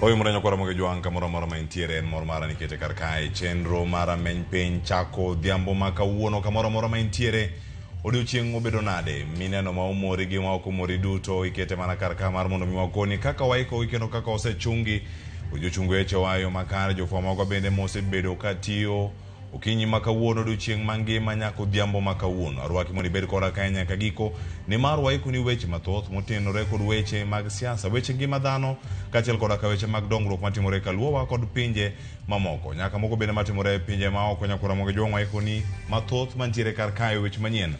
Oyo moro nyakwara moge jwang' kamoro amora ma intiere en mor mara nikete kar kae chenro mar ameny piny chako odhiambo ma kawuono kamoro amora ma intiere odiochieng' obedo nade mineno ma omori gi ma ok omori duto ikete mana kar ka mar mondo mi wakoni kaka waikogi kendo kaka osechungi ojochungo wechewa e yo makare jofwambo magwa bende mosebedo ka tiyo Okinyi ma kawuono, odiochieng' mangima nyaka odhiambo ma kawuono. Arwaki mondo ibed koda kae nyaka giko, nimar waikoni weche mathoth motenore kod weche mag siasa, weche ngima dhano, kaachiel koda ka weche mag dongruok matimore e kaluowa kod pinje mamoko. Nyaka moko bende matimore e pinje maoko nyakwara moge jwang' waikoni mathoth mantiere kar kae weche manyien.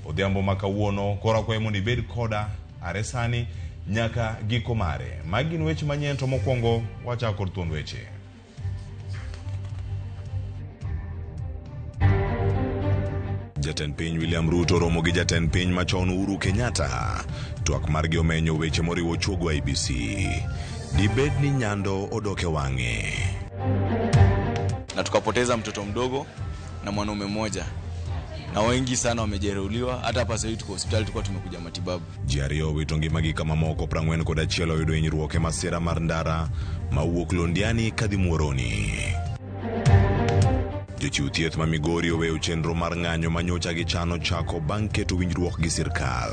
Odhiambo ma kawuono, koro akwayi mondo ibed koda are sani nyaka giko mare. Magi gin weche manyien to mokwongo wachako kod thuond weche. Jatend piny William Ruto romo gi jatend piny machon Uhuru Kenyatta. Twak margi omenyo weche moriwo chuogo IEBC. Dibed ni Nyando odok e wang'e. Na tukapoteza mtoto mdogo na mwanaume mmoja na wengi sana wamejeruhiwa. Hata hapa sasa hivi tuko hospitali, tulikuwa tumekuja matibabu. Ji ariyo owito ngimagi ka mamoko 41 oyudo hinyruok e masira mar ndara mawuok Londiani kadhi Muhoroni. Jochiw thieth ma Migori oweyo chenro mar ng'anyo ma nyocha gichano chako bang' keto winjruok gi sirkal.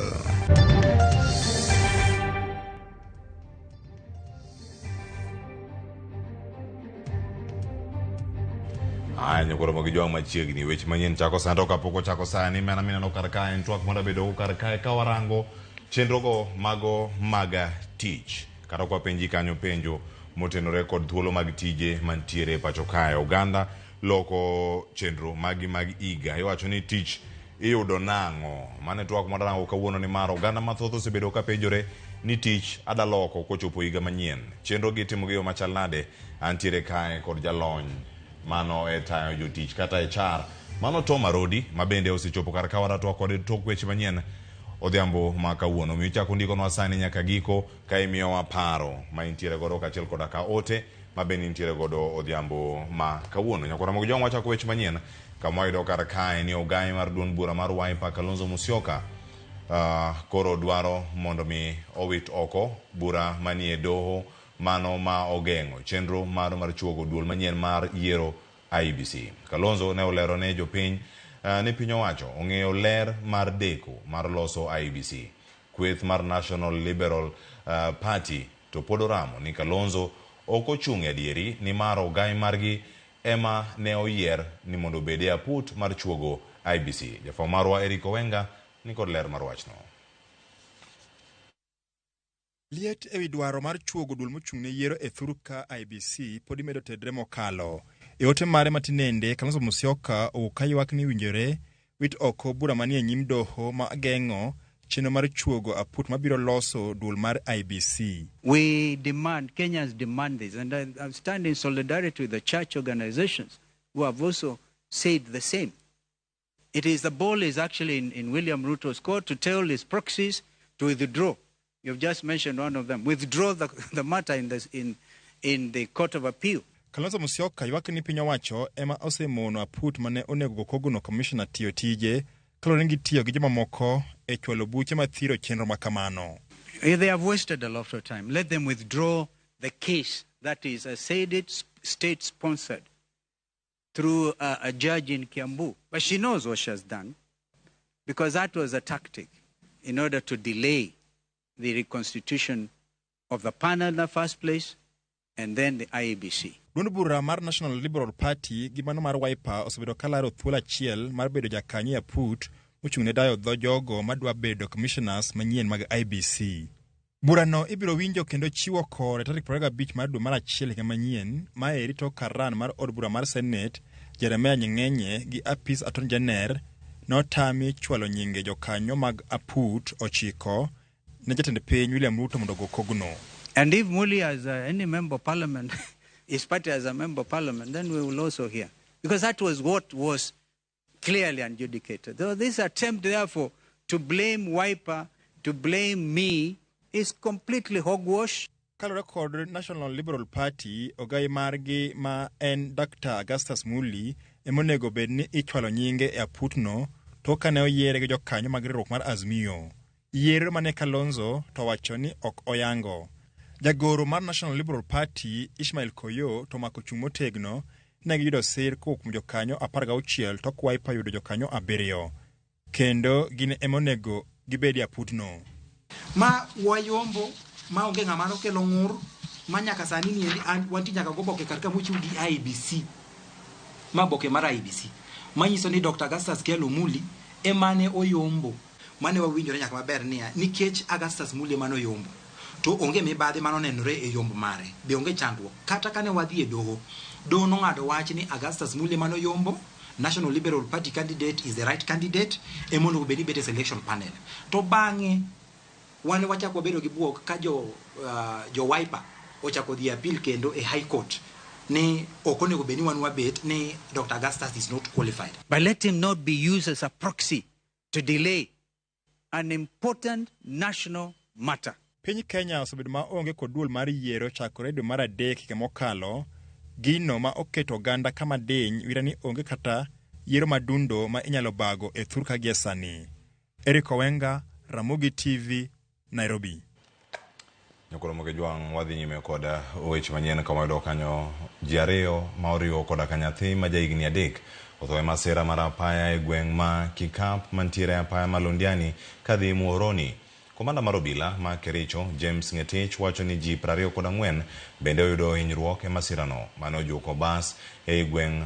Aya nyokoro mogi jwang' machiegni weche manyien chako sani to kapok ochako sani mana mineno kar kae en twak mondo bedo kar kae ka warango chenrogo mago mag tich kata kwa penji kanyo penjo motenore kod thuolo mag tije mantiere e pacho kae oganda loko chenro magi mag higa iwacho ni tich iyudo nang'o mano e twak mwarango kawuono nimar oganda mathoth osebedo ka penjore ni tich adaloko kochopo higa manyien chenro gi itimo gi yo machal nade antiere kae kod jalony mano e tayo jotich kata HR mano Tom Arodi ma bende osechopo kar ka waratwa kode tok weche manyien odhiambo ma kawuono omiyo ichako ndikonwa sani nyaka giko ka imiyowa paro ma intiere godo kaachiel koda ka ote ma bende intiere godo odhiambo ma kawuono. Nyakwara Mogi Jwang' wachako weche manyien kama wayudo kar kae ni ogayi mar duond bura mar Wiper Kalonzo Musyoka koro dwaro mondo mi owit oko bura manie doho mano ma ogeng'o chenro mar chuogo duol manyien mar yiero IEBC. Kalonzo ne olero ne jopiny ni piny owacho ong'eyo ler mar deko mar loso IEBC. Kweth mar National Liberal Party to pod oramo ni Kalonzo ok ochung' e adieri nimar ogai margi ema ne oyier ni mondo obed e aput mar chuogo IEBC. Jafwambo marwa Eric Owenga nikod ler mar wachno. Liet ewi dwaro mar chuogo duol mochung' ne yiero e thur ka IEBC pod imedo tedre mokalo. E ote mare matinende, Kalonzo Musyoka owuok ka ywak ni winjore wit oko bura manie nyim doho ma geng'o chenro mar chuogo aput mabiro loso duol mar IEBC. We demand, Kenyans demand this, and I stand in solidarity with the church organizations who have also said the same. It is the ball is actually in William Ruto's court to tell his proxies to withdraw. You've just mentioned one of them. Withdraw the matter in the Court of Appeal. Kalonzo Musyoka ywak ni piny owacho ema osemono aput mane onego go kogno commissioner tiyo tije kaluwore ni gitiyo gi jomamoko e chwalo buche mathiro chenro makamano. They have wasted a lot of time. Let them withdraw the case that is, I said it, state-sponsored through a judge in Kiambu. But she knows what she has done, because that was a tactic in order to delay the reconstitution of the panel in the first place and then the IEBC. Duond bura mar National Liberal Party gi mano mar Wiper osebedo ka laro thuolo achiel mar bedo jakanyo e aput mochung' ne dayo dho jogo madwa bedo commissioners manyien mag IEBC. Burano ibiro winjo kendo chiwo kore tarik 25 mar dwe mar achiel higa manyien, maeri tok karan mar od bura mar Senate Jeremiah Nyegenye gi apis Attorney General notami chwalo nyinge jokanyo mag aput 9 ne jatend piny William Ruto mondo ogo kogno. And if Muli as any member of parliament, his party as a member of parliament, then we will also hear. Because that was what was clearly adjudicated. So this attempt, therefore, to blame Wiper, to blame me, is completely hogwash. Kaluwore kod National Liberal Party, ogai margi ma en Dr. Augustus Muli ema onego bed ni ichwalo nyinge e aputno tok kane oyiere gi jokanyo mag riwruok mar Azimio. Yiero mane Kalonzo to wacho ni ok oyango. Jagoro mar National Liberal Party Ishmael Koyo to omako chung' motegno ne giyudo sir kowuok kuom jokanyo 16 tok Wiper yudo jokanyo 7 kendo gin ema onego gibed e aputno. Ma wayombo ma onge ng'ama nokelo ng'ur ma nyaka sani ni endi wantie nyaka goboke kar ka mochiw gi IEBC, ma boke mar IEBC manyiso ni Dr. Augustus Kyalo Muli emane oyombo. Mane wawinjore nyaka maber niya nikech Augustus Muli emane oyombo to onge mibadhi manonenore e yombo mare, be onge chandruok. Kata kane wadhi e doho, doho nong'ado wach ni Augustus Muli emane oyombo, National Liberal Party candidate is the right candidate, ema onego bed ni bet e selection panel. To bang'e wan wachako wabedo gi buok ka jo Wiper ochako dhi appeal kendo e High Court ni ok onego bed ni wan wabet ni Dr. Augustus is not qualified. But let him not be used as a proxy to delay an important national matter. Piny Kenya osebedo ma onge kod duol mar yiero chakore dwe mar 3 higa mokalo, gino ma oketo oganda kama diny wira ni onge kata yiero madundo ma inyalo bago e thurka gie sani. Eric Owenga, Ramogi TV, Nairobi. Nyakoro Jwang' wadhi nyime kod weche manyien kama wayudo kanyo ji 2 ma oriwo koda ka nyathi ma jahigni 3 otho e masira mar apaya e gweng' ma Kikap mantiere apaya ma Londiani kadhi Muhoroni. Komanda mar obila ma Kericho James Ngetich wacho ni ji 24 bende oyudo hinyruok e masirano mane ojuko bas ei gweng'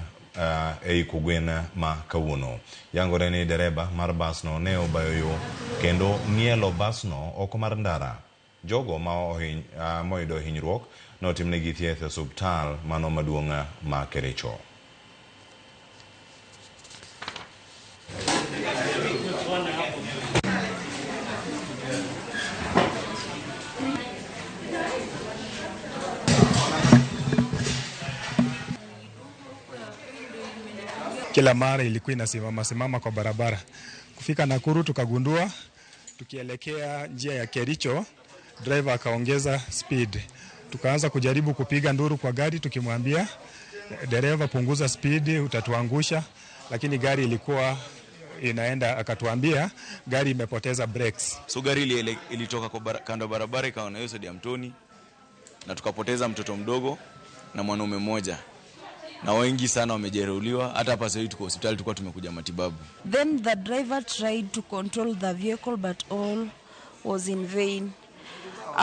ei kogwen ma kawuono. Yangore ni dereba mar basno ne obayo yo kendo ng'ielo basno oko mar ndara. Jogo ma oyudo hinyruok notimnegi thieth e osuptal mano maduong' ma Kericho. Kila mara ilikuwa inasimama simama kwa barabara. Kufika Nakuru tukagundua tukielekea njia ya Kericho, driver akaongeza speed. Tukaanza kujaribu kupiga nduru kwa gari tukimwambia dereva punguza speed utatuangusha, lakini gari ilikuwa inaenda, akatuambia gari imepoteza brakes. So gari ilitoka kwa kando barabara ikaona hiyo sodi ya mtoni, na tukapoteza mtoto mdogo na mwanaume mmoja. Na wengi sana wamejeruhiwa, hata hapa sasa tuko hospitali tulikuwa tumekuja matibabu. Then the driver tried to control the vehicle but all was in vain.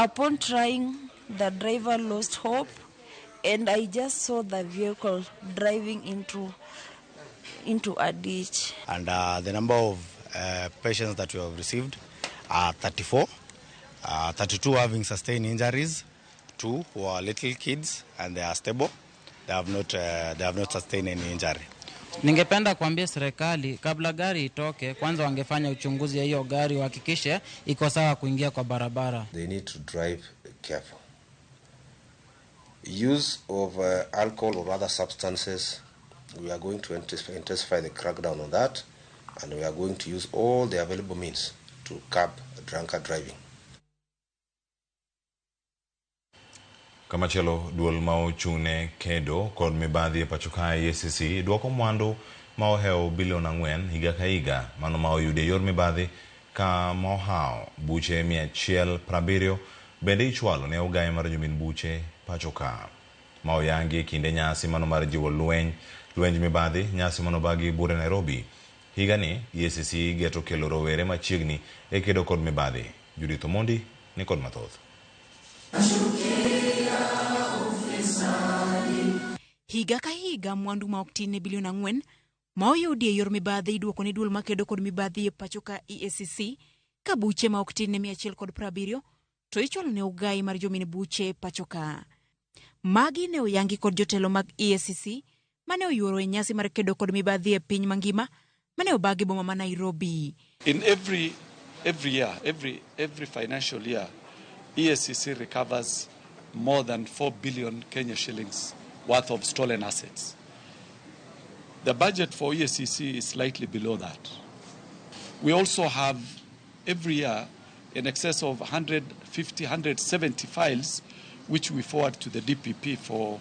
Upon trying, the driver lost hope and I just saw the vehicle driving into a ditch. And the number of patients that we have received are 34, 32 having sustained injuries, 2 who are little kids and they are stable. They have not sustained any injury. Ningependa kuambia serikali kabla gari itoke kwanza wangefanya uchunguzi ya hiyo gari wahakikishe iko sawa kuingia kwa barabara. They need to drive careful. Use of alcohol or other substances, we are going to intensify the crackdown on that, and we are going to use all the available means to curb drunkard driving. Kamachielo duol ma ochung'ne kedo kod mibadhi e pacho kae EACC duoko mwandu ma ohewo bilion 4 higa ka higa mano ma oyudo e yor mibadhi ka ma ohawo buche 170 bende ichwalo ne ogaye mar jomin buche pacho ka. Ma oyangi e kinde nyasi mano mar jiwo lwenj mibadhi nyasi mano bagi bure Nairobi. Higani EACC geto kelo rowere machiegni e kedo kod mibadhi. Judith Omondi ni kod mathoth. Higa ka higa mwandu ma ok tin ne bilion 4 ma oyudi e yor mibadhi iduoko ne duol makedo kod mibadhi e pacho ka EACC ka buche ma ok tin ne 170 to ichwalo ne ogai mar jomin buche pacho ka. Magi ne oyangi kod jotelo mag EACC mane oyuoro e nyasi mar kedo kod mibadhi e piny mangima mane obagi boma ma Nairobi. In every year, every financial year, EACC recovers more than 4 billion Kenya shillings worth of stolen assets. The budget for EACC is slightly below that. We also have every year in excess of 150, 170 files which we forward to the DPP for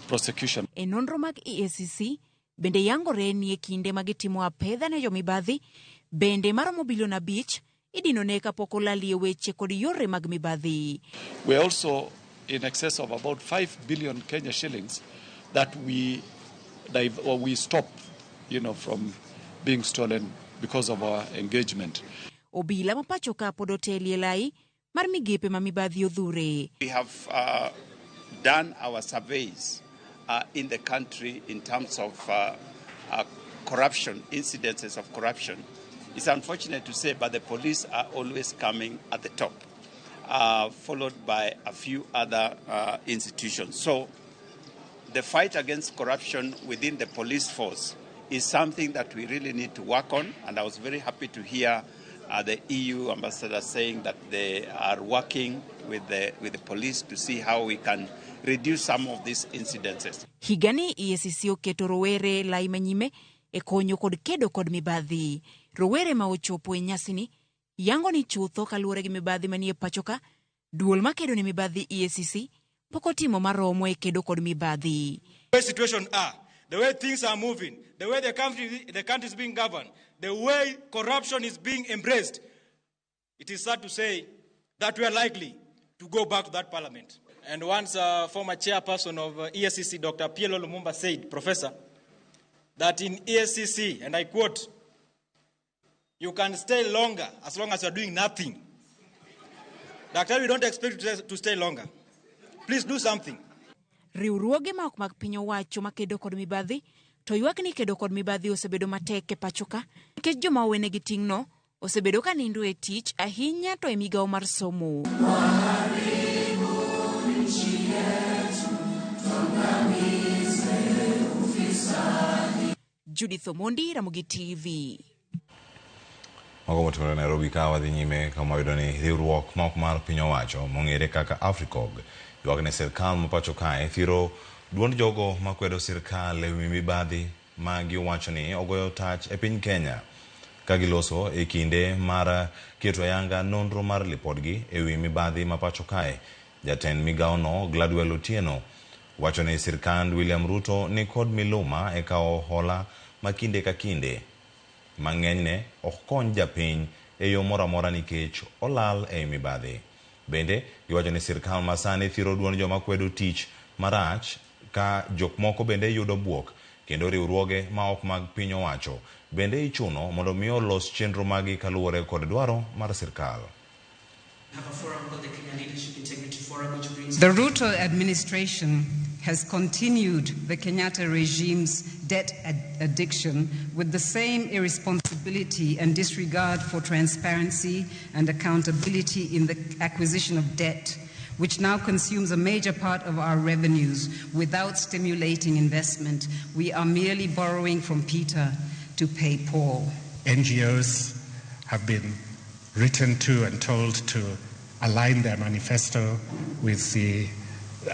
prosecution. E nonro mag EACC bende yangore ni e kinde magitimo apedha ne jomibadhi bende maromo bilion 5 idino ne kapok olalie weche kod yore mag mibadhi. We are also in excess of about 5 billion Kenya shillings that we stop, from being stolen because of our engagement. Obila ma pacho ka pod otelie lai mar migepe ma mibadhi odhure. We have done our surveys in the country in terms of corruption, incidences of corruption. It's unfortunate to say, but the police are always coming at the top, followed by a few other institutions. So the fight against corruption within the police force is something that we really need to work on, and I was very happy to hear the EU ambassador saying that they are working with the police to see how we can reduce some of these incidences. Higani EACC oketo rowere lai manyime e konyo kod kedo kod mibadhi. Rowere ma ochopo e nyasini yango ni chutho kaluwore gi mibadhi manie pacho ka, duol makedo ne mibadhi EACC pok otimo maromo e kedo kod mibadhi. The situation are, the way things are moving, the way the country is being governed, the way corruption is being embraced, it is sad to say that we are likely to go back to that parliament. And once former chairperson of EACC, Dr. Pielo Lumumba, said, Professor, that in EACC, and I quote, "You can stay longer as long as you are doing nothing." Doctor, we don't expect you to stay longer. Please do something. Riwruoge ma ok mag piny owacho makedo kod mibadhi to ywak ni kedo kod mibadhi osebedo matek e pacho ka nikech joma owenegi ting'no osebedo ka nindo e tich ahinya to e migawo mar somo. Judith Omondi, Ramogi TV. Mago motimore Nairobi ka wadhi nyime kama wayudo ni riwruok ma ok mar piny owacho mong'ere kaka Africog ywak ne sirkal ma pacho kae thiro duond jogo makwedo sirkal ewi mibadhi ma giwacho ni ogoyo tach e piny Kenya ka giloso e kinde mar keto ayanga nonro mar lipodgi ewi mibadhi ma pacho kae. Jatend migawono Gladwell Otieno wacho ni sirkand William Ruto ni kod miluma e kawo hola ma kinde ka kinde mang'enyne ok kony japiny e yo moro amora nikech olal ei mibadhi. Bende giwacho ni sirkal masani thiro duond joma kwedo tich marach ka jok moko bende yudo buok kendo riwruoge ma ok mag piny owacho bende ichuno mondo mi olos chenro magi kaluwore kod dwaro mar sirkal. The Ruto administration has continued the Kenyatta regime's debt addiction with the same irresponsibility and disregard for transparency and accountability in the acquisition of debt, which now consumes a major part of our revenues without stimulating investment. We are merely borrowing from Peter to pay Paul. NGOs have been written to and told to align their manifesto with the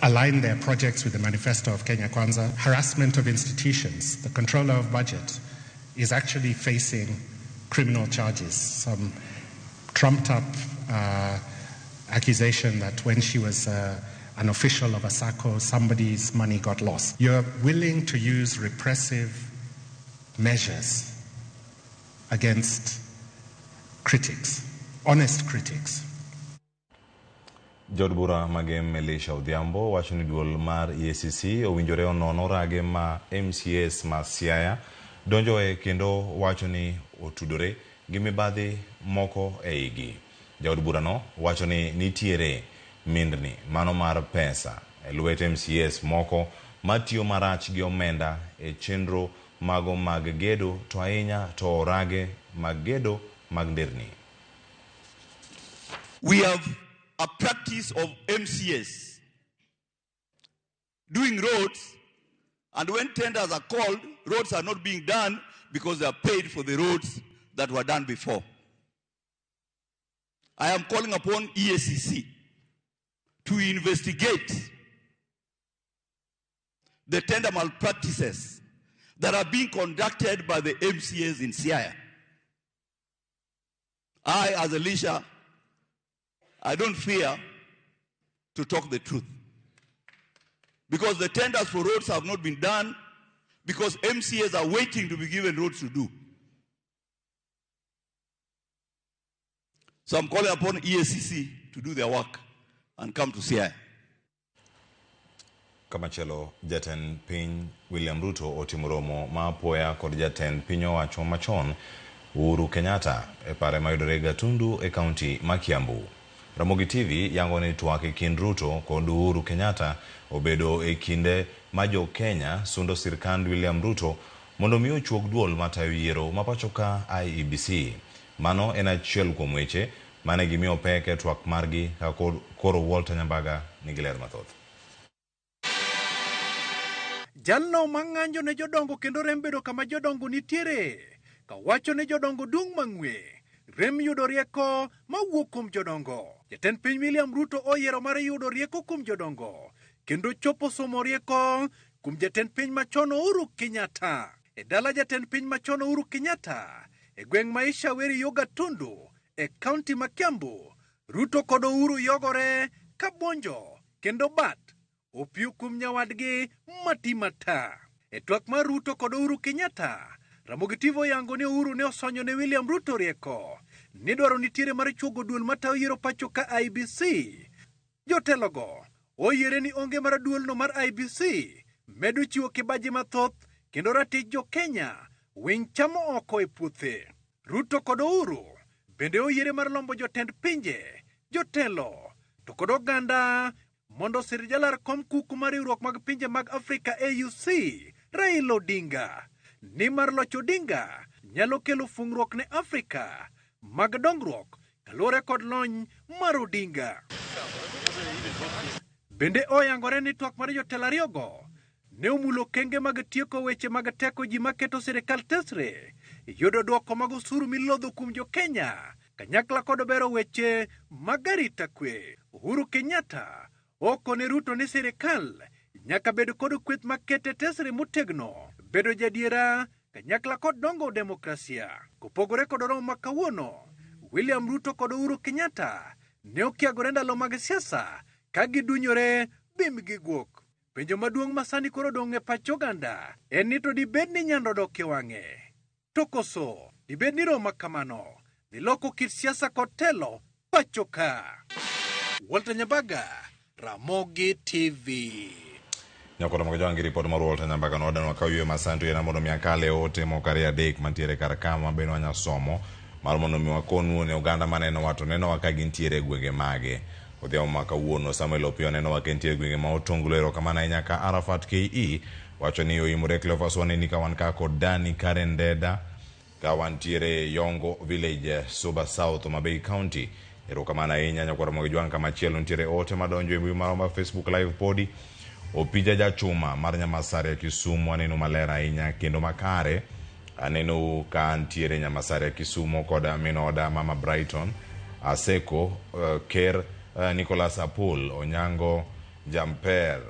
align their projects with the manifesto of Kenya Kwanza. Harassment of institutions, the controller of budget is actually facing criminal charges, some trumped up accusation that when she was an official of a SACCO, somebody's money got lost. You're willing to use repressive measures against critics, honest critics. Jaod bura Magem Elisha Odhiambo wacho ni duol mar EACC owinjore onon rage ma MCAs ma Siaya donjoe kendo wacho ni otudore gi mibadhi moko e igi. Jaod burano wacho ni nitiere mindni mano mar pesa e lwet MCAs moko matiyo marach gi omenda e chenro mago mag gedo to ahinya to rage mag gedo mag nderni. We have a practice of MCAs doing roads, and when tenders are called, roads are not being done because they are paid for the roads that were done before. I am calling upon EACC to investigate the tender malpractices that are being conducted by the MCAs in Siaya. I, as Elisha, I don't fear to talk the truth. Because the tenders for roads have not been done, because MCAs are waiting to be given roads to do. So I'm calling upon EACC to do their work and come to Siaya. Kamachielo, jatend piny William Ruto otimo romo ma apoya kod jatend piny owacho machon Uhuru Kenyatta e pare mayudore Gatundu e kaunti ma Kiambu. Ramogi TV yango ni twak e kind Ruto kod Uhuru Kenyatta obedo e kinde ma jo Kenya sundo sirkand William Ruto mondo mi ochuog duol matayo yiero ma pacho ka IEBC. Mano en achiel kuom weche mane gimiyo pek e twak margi ka koro Walter Nyambaga nigi ler mathoth. Jalno ma ng'anjo ne jodongo kendo rem bedo kama jodongo nitiere, kawacho ni jodongo dung' mang'we, rem yudo rieko mawuok kuom jodongo. Jatend piny William Ruto oyiero mar yudo rieko kuom jodongo, kendo chopo somo rieko kuom jatend piny machon Uhuru Kenyatta. E dala jatend piny machon Uhuru Kenyatta, e gweng' ma Ishaweri yo Gatundu, e kaunti ma Kiambu, Ruto kod Uhuru yogore ka buonjo kendo bat opiyo kuom nyawadgi mati mata. E twak mar Ruto kod Uhuru Kenyatta, Ramogi TV oyango ni Uhuru ne osonyo ne William Ruto rieko ni dwaro nitiere mar chuogo duol matayo yiero pacho ka IEBC. Jotelogo oyiere ni onge mar duolno mar IEBC medo chiwo kibaji mathoth kendo ratich jo Kenya winy chamo oko e puothe. Ruto kod Uhuru bende oyiere mar lombo jotend pinje, jotelo to kod oganda mondo osir jalar kom kuku mar riwruok mag pinje mag Afrika AUC Raila Odinga. Nimar loch Odinga nyalo kelo fung'ruok ne Afrika mag dongruok kaluwore kod lony mar Odinga. Bende oyangore ni twak mar jotelo ariyogo ne omulo okenge mag tieko weche mag teko ji maketo sirikal tesre, yudo dwoko mag osuru milodho kuom jo Kenya kanyakla kod bero weche mag arita kwe. Uhuru Kenyatta okone Ruto ni sirikal nyaka bed kod kweth makete tesre motegno, bedo jadiera kanyakla kod dongo demokrasia. Kopogore kod romo ma kawuono, William Ruto kod Uhuru Kenyatta ne okiagore ndalo mag siasa ka gidunyore bim gi guok. Penjo maduong' ma sani koro odong' e pach oganda en ni to dibed ni nyando dok e wang'e? To koso dibed ni romo ma kamano dhi loko kit siasa kod telo pacho ka? Walter Nyambaga, Ramogi TV. Nyakoro mag jwangi ripot mar Walter Nyambaga nodanwa ka ywe masanto yena mondo mi akale ote moko ariyo adek mantiere kar ka ma bende wanya somo mar mondo mi wakonu ne oganda manenowa to nenowa ka gintiere e gwenge mage. Odhiambo ma kawuono Samuel Opiyo nenowa ka entie e gwenge ma Otonglo. Erokamano ahinya ka Arafat KE wacho ni oimore. Cleophas waneni ka wan ka kod Dani Karen Deda ka wantiere Yongo Village, Suba South, Homa Bay County. Erokamano ahinya nyakwar Ramogi Jwang'. Kamachielo nitiere ote madonjo e mbui marwa mar Facebook Live podi. Opija Jachuma mar Nyamasaria Kisumu aneno maler ahinya kendo makare. Aneno ka ntiere Nyamasaria Kisumu kod minoda Mama Brighton Aseko, Ker Nicholas Apul, Onyango Jamper,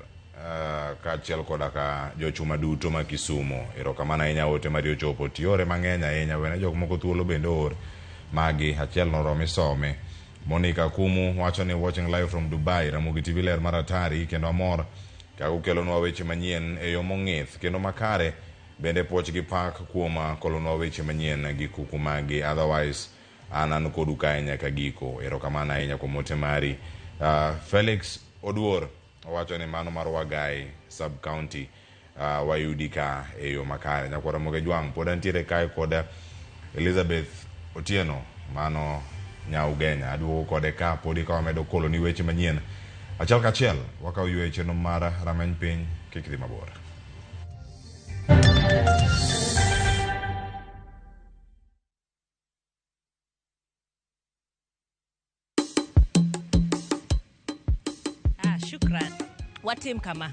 kaachiel koda ka jochuma duto ma Kisumu. Erokamano ahinya ote mari ochopo. Tiore mang'eny ahinya, wene jok moko thuolo bende oor magi. Achiel noromo isome. Monica Kumu wacho ni watching live from Dubai. Ramogi TV ler mar atari kendo amor kaka ukelonwa weche manyien e yo mong'ith kendo makare. Bende puoch gi pak kuom kolonwa weche manyien gi kuku magi. Otherwise an an kodu kae nyaka giko. Erokamano ahinya kuom ote mari. Felix Oduor owacho ni mano mar Wagai sub county wayudi ka e yo makare. Nyakwar Ramogi Jwang' pod antiere kae kod Elizabeth Otieno mano Nyaugenya. Aduogo kode ka podi ka wamedo kolo ni weche manyien. Achiel kachiel wakawo yweyo chenro mar rameny piny kik dhi mabor. Ah, shukran. Watim kama.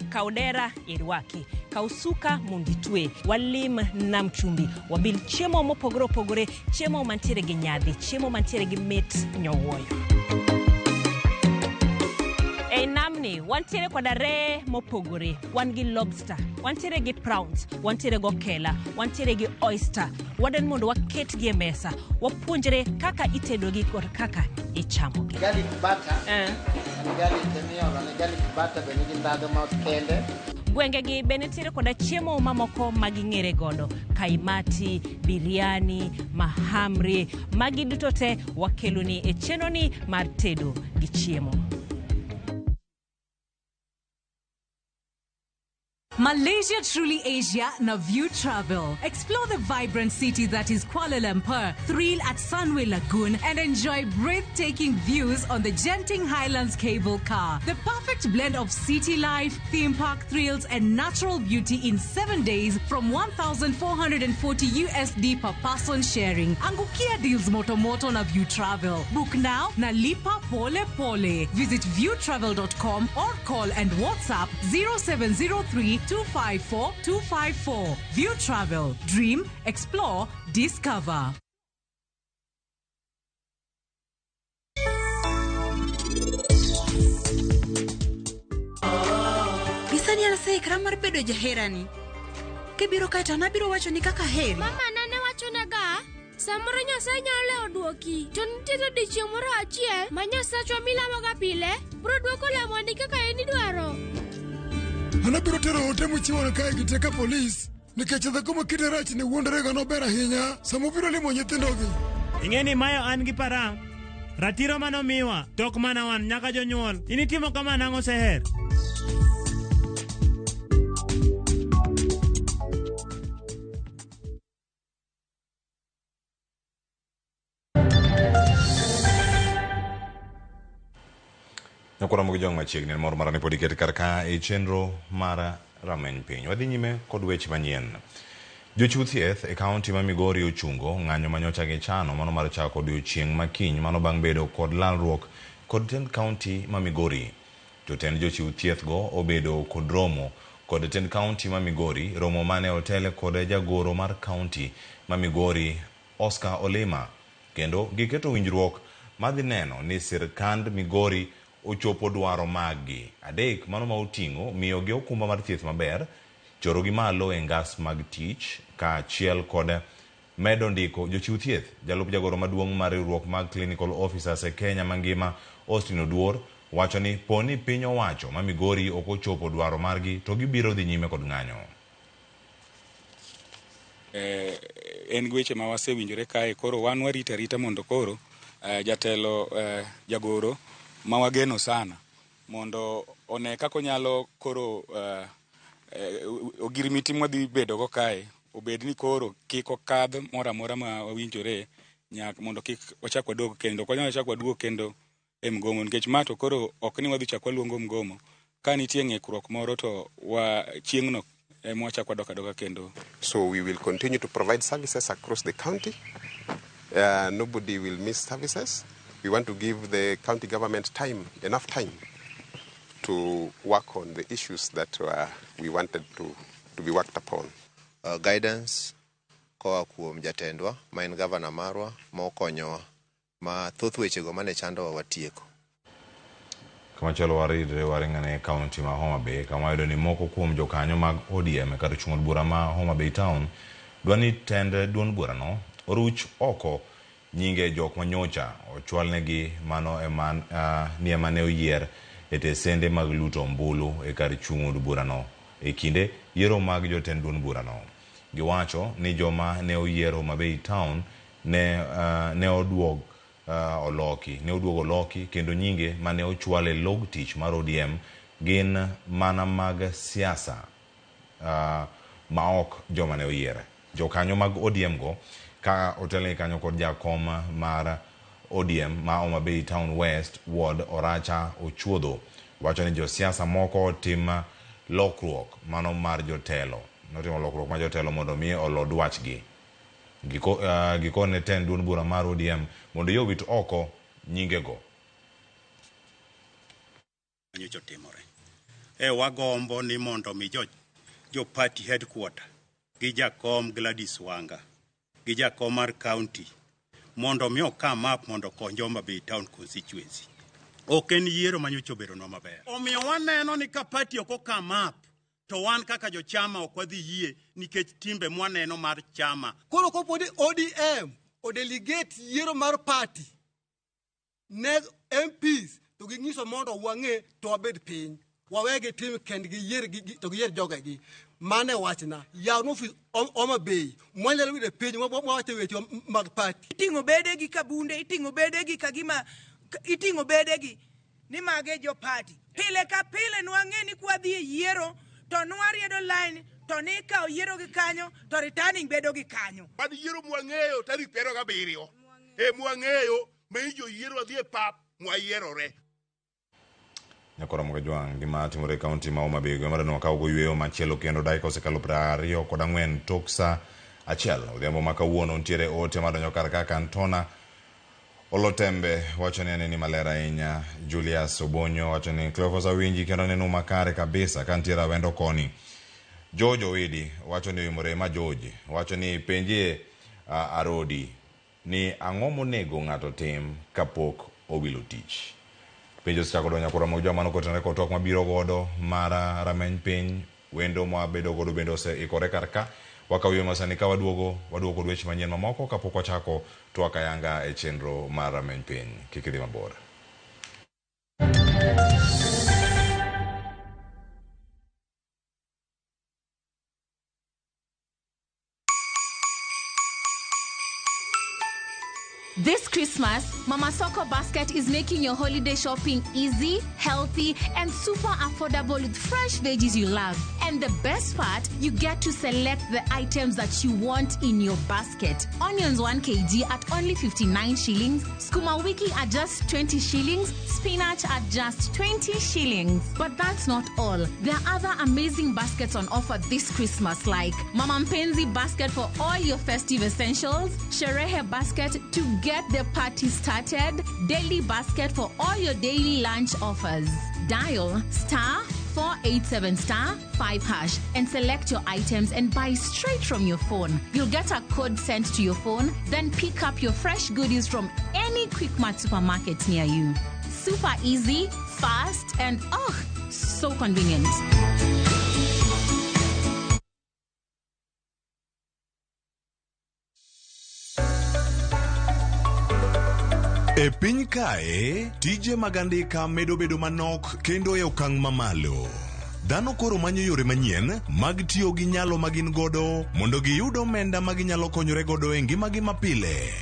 Kaw dera irwaki, kaw suka mondo itwe, walim nam chumbi, wabil chiemo mopogore opogore, chiemo mantiere gi nyadhi, chiemo mantiere gi mit nyowuoyo. Ei namni wantiere koda reye mopogore, wan gi lobster, wantiere gi prawns, wantiere gi okela, wantiere gi oyster. Wadwani mondo waketgi e mesa, wapuonjre kaka itedogi kod kaka ichamogi. Garlic butter. En garlic miolo ne garlic butter be nigi ndhadhu ma kende. Gwengegi be nitiere koda chiemo mamoko ma ging'ere godo, kaimati, biryani, mahamri. Magi duto te wakeloni e chenroni mar tedo gi chiemo. Malaysia Truly Asia na View Travel. Explore the vibrant city that is Kuala Lumpur, thrill at Sunway Lagoon, and enjoy breathtaking views on the Genting Highlands cable car. The perfect blend of city life, theme park thrills, and natural beauty in 7 days from 1,440 USD per person sharing. Angukia deals moto moto na View Travel. Book now na lipa pole pole. Visit viewtravel.com or call and WhatsApp 0703 254 254. View Travel. Dream, explore, discover. Gisani anaseikra mar bedo jaherani. Kibiro kae to an abiro wacho ni kaka aheri. Mama nane wachonaga, samoro Nyasaye nyalo lewo duoki. To nitiere odiechieng' moro achiel ma Nyasachwa milamoga pile biro duoko lamoni kaka in idwaro. An abiro tero ote mochiwono kae gi teka polis nikech dhako ma kite rach ni wuondorega nober ahinya sama obiro limo nyithindogi. Ing'e ni mayo an gi param. Ratiro manomiwa, to ok mana wan, nyaka jonyuol. In itimo kama nang'o Seher? Nyakora mogi jong machiegni en mor mara ni pod iket kar ka e chenro mar rameny piny. Wadhi nyime kod weche manyien. Jochiw thieth e kaunti ma Migori ochungo ng'anyo manyocha gichano mano mar chako odiochieng' ma kiny mano bang' bedo kod lalruok kod tend kaunti ma Migori. Jotend jochiw thieth go obedo kod romo kod tend kaunti ma Migori, romo mane otele kod jagoro mar kaunti ma Migori Oscar Olima, kendo giketo winjruok madhi neno ni sirkand Migori ochopo dwaro maggi. Adek mano ma oting'o miyogi okumba mar thieth maber, chorogi malo e ngas mag tich kaachiel kod medo ndiko jochiw thieth. Jalup jagoro maduong' mar riwruok mag Clinical Officers e Kenya mangima Austin Oduor wacho ni poni piny owacho ma Migori ok ochopo dwaro margi to gibiro dhi nyime kod ng'anyo. En weche ma wasewinjore kae, koro wan warito arita mondo koro jatelo jagoro ma wageno sana mondo one kaka onyalo koro ogirimiti mwadhi bedogo kae obed ni koro kik okadh moro amora ma wawinjore nyaka mondo kik wachak waduog kendo. Ok wanyal chak waduog kendo e mgomo nikech ma to koro ok ni wadhi chak waluongo mgomo. Ka nitie ng'ikruok moro to wa chieng'no ema wachak wadok adoka kendo. So we will continue to provide services across the county. Nobody will miss services. We want to give the county government time, enough time, to work on the issues that we wanted to be worked upon. Guidance koa kuom jatendwa ma en gavana marwa ma okonyowa ma thoth wechego mane chandowa watieko. Kamachielo waridre waringane e kaunti ma Homa Bay kama wayudo ni moko kuom jokanyo mag ODM e kar chung' od bura ma Homa Bay Town dwa ni tend duond burano oruch oko nyinge jok manyocha ochwalnegi mano ema ni ema ne oyier e tesende mag luto ombulu e kar chung' od burano e kinde yiero mag jotend duond burano. Giwacho ni joma ne oyier Homa Bay Town ne oduog oloki ne oduogo oloki kendo nyinge mane ochwal e log tich mar ODM gin mana mag siasa ma ok joma ne oyier. Jokanyo mag ODM go ka otelnegi kanyo kod jakom mar ODM ma Homa Bay Town West Ward Oracha Ochuodho wacho ni josiasa moko otim lokruok mano mar jotelo notimo lokruok mar jotelo mondo mi olo dwachgi. Gikone tend duond bura mar ODM mondo yie owit oko nyingego. Nyocha otimore. Wagombo ni mondo mi jo party headquarter gi jakom Gladys Wanga gi jakom mar county mondo mi okam up mondo okony Homa Bay Town constituency. Ok en yiero manyocha obedonwa maber. Omiyo waneno ni ka party ok okam up to wan kaka jochama ok wadhi yie nikech timbe mwaneno mar chama. Koro kopo ni ODM odelegate yiero mar party ne MPs to ging'iso mondo wang'e to wabed piny. Wawegi tim kendgi yier to giyier jogegi. Mano e wachna. Yaw ofis Homa Bay. Mwanyalo yudo e piny mwawacho weche mag party. Iting'o bedegi ka bunde, iting'o bedegi ka gima iting'o bedegi ni mage jo party. Pile ka pile nwang'e ni kwadhi e yiero To nwariedo line to nikawo yiero gi kanyo to returning bedo gi kanyo. Wan yiero mwang'eyo tarik 27 e mwang'eyo ma joyiero wadhi e pap mwayierore. Nyakoro Mogajwang' gima timore e kaunti ma Homa Bay gweng' mar wakaw go yweyo machielo kendo dakika osekalo 24 tok sa 1 odhiambo ma kawuono nitiere ote madonjo kar kaka Antona Olotembe wacho ni aneni maler ahinya. Julius Obonyo wacho ni Cleophas awinji kendo aneno makare kabisa ka nitiere awendo koni. George Owidi wacho ni oimore ma George wacho ni penjie Arodi ni ang'o monego ng'ato tim kapok owilo tich. Penjo osechako donjo koro mag joma kotenore kod twak mabiro godo mar rameny piny wendo mwabedo godo bende oseikore kar ka wakaw yweyo masani ka waduogo waduogo kod weche manyien mamoko kapok wachako twak ayanga e chenro mar rameny piny. Kik idhi mabor. This Christmas, Mama Soko Basket is making your holiday shopping easy, healthy, and super affordable with fresh veggies you love. And the best part, you get to select the items that you want in your basket. Onions 1 kg at only 59 shillings, skuma wiki at just 20 shillings, spinach at just 20 shillings. But that's not all. There are other amazing baskets on offer this Christmas, like Mama Mpenzi basket for all your festive essentials, Sherehe basket to get the party started, daily basket for all your daily lunch offers. Dial star 487 star 5 hash and select your items and buy straight from your phone. You'll get a code sent to your phone, then pick up your fresh goodies from any Quickmart supermarket near you. Super easy, fast, and oh, so convenient. E piny kae, tije mag andika medo bedo manok kendo e okang' mamalo. Dhano koro manyo yore manyien mag tiyo gi nyalo ma gin godo mondo giyud omenda ma ginyalo konyore godo e ngimagi mapile.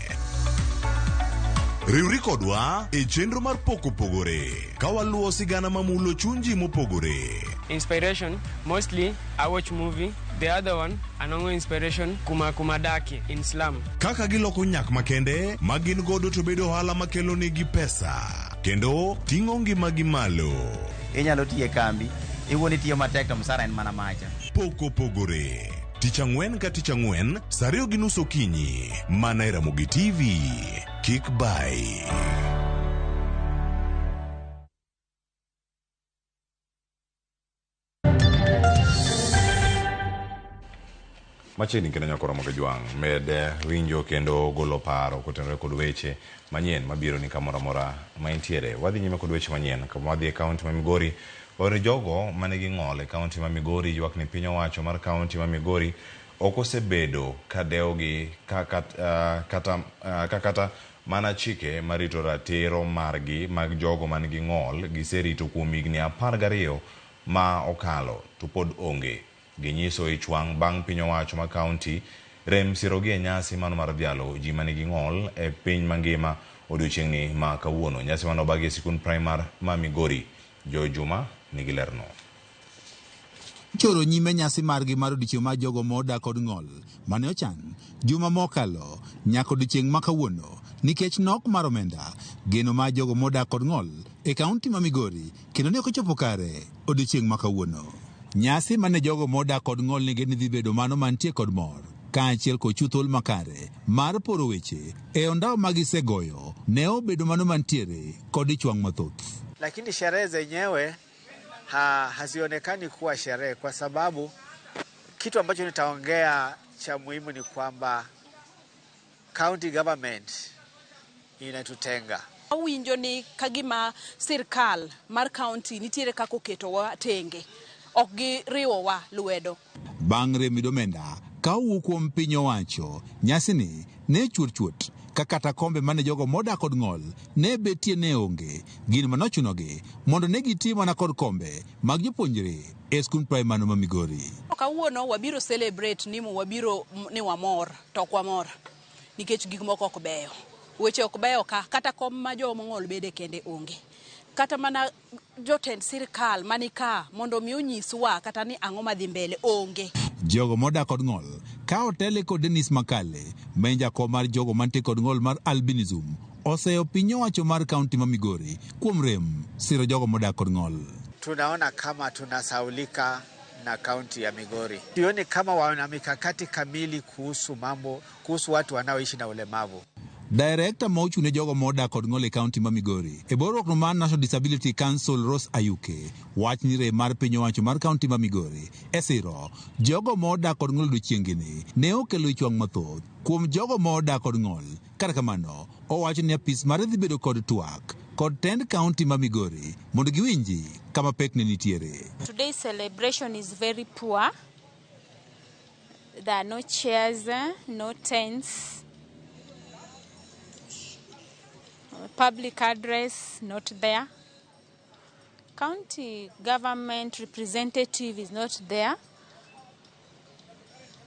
Riwri kodwa e chenro mar Pok Opogore ka waluwo sigana mamulo chuny ji mopogore. Inspiration, mostly I watch movie. The other one, anongo inspiration kuma kumadaki in slum. Kaka giloko nyak makende ma gin godo to bedo ohala makelo negi pesa kendo ting'o ngimagi malo. Inyalo tiyo e kambi, iwuon itiyo matek to msara en mana macha. Pok Opogore. Tich ang'wen ka tich ang'wen, saa 2:30 okinyi, mana e Ramogi TV. Kik bai. Machiegni kendo nyakoro Mogajwang' med winjo kendo golo paro kotenore kod weche manyien mabiro ni kamoro amora ma intiere. Wadhi nyime kod weche manyien kama wadhi e kaunti ma Migori. Wawero jogo manigi ng'ol e kaunti ma Migori ywak ni piny owacho mar kaunti ma Migori ok osebedo ka dewogi kata mana chike marito ratiro margi mag jogo manigi ng'ol giserito kuom higni 12 ma okalo to pod onge. Ginyiso ich wang' bang' piny owacho ma kaunti rem sirogi e nyasi mano mar dhialo ji manigi ng'ol e piny mangima odiochieng'ni ma kawuono. Nyasi mano obagi e sikund primar ma Migori. Joy Juma nigi lerno. Choro nyime nyasi margi mar odiochieng' mar jogo modak kod ng'ol mane ochan juma mokalo nyaka odiochieng' ma kawuono nikech nok mar omenda. Geno mar jogo modak kod ng'ol e kaunti ma Migori kendo ne ok ochopo kare odiochieng' ma kawuono. Nyasi mane jogo modak kod ng'ol nigi ni dhi bedo mano mantie kod mor kaachiel kod chiwo thuolo makare mar poro weche e ondao magisegoyo ne obedo mano mantiere kod ich wang' mathoth. Lakini sherehe zenyewe hazionekani kuwa sherehe kwa sababu kitu ambacho nitaongea cha muhimu ni kwamba county government inatutenga. Awinjo ni kagima sirkal mar county nitiere kaka oketowa tenge, ok giriwowa lwedo. Bang' rem yudo omenda ka owuok kuom piny owacho, nyasini ne chuot chuot ka kata kombe mane jogo modak kod ng'ol ne betie ne onge, gino manochunogi mondo ne giti mana kod kombe mag jopuonjre e skund primar ma Migori. Kawuono wabiro celebrate ni wabiro ni wamor, to ok wamor nikech gik moko ok beyo. Weche ok beyo ka kata kom ma joma ong'ol bede kende onge. Kata mana jotend sirkal mani ka mondo mi onyiswa kata ni ang'o madhi mbele onge. Jogo modak kod ng'ol ka otele kod Dennis Makale ma en jakom mar jogo mantie kod ng'ol mar albinism oseyo piny owacho mar kaunti ma Migori kuom rem siro jogo modak kod ng'ol. Tunaona kama tunasaulika na kaunti ya Migori. Sioni kama wana mikakati kamili kuhusu mambo, kuhusu watu wanaoishi na ulemavu. Director ma ochung' ne jogo modak kod ng'ol e kaunti ma Migori e bwo riwruok mar National Disability Council Rose Ayuke wach ni rem mar piny owacho mar kaunti ma Migori e siro jogo modak kod ng'ol odiochiengni ne okelo ich wang' mathoth kuom jogo modak kod ng'ol. Kata kamano, owacho ni apis mare dhi bedo kod twak kod tend kaunti ma Migori mondo giwinji kama pek ne nitiere. Today's celebration is very poor. There are no chairs, no tents. Public address not there. County government representative is not there.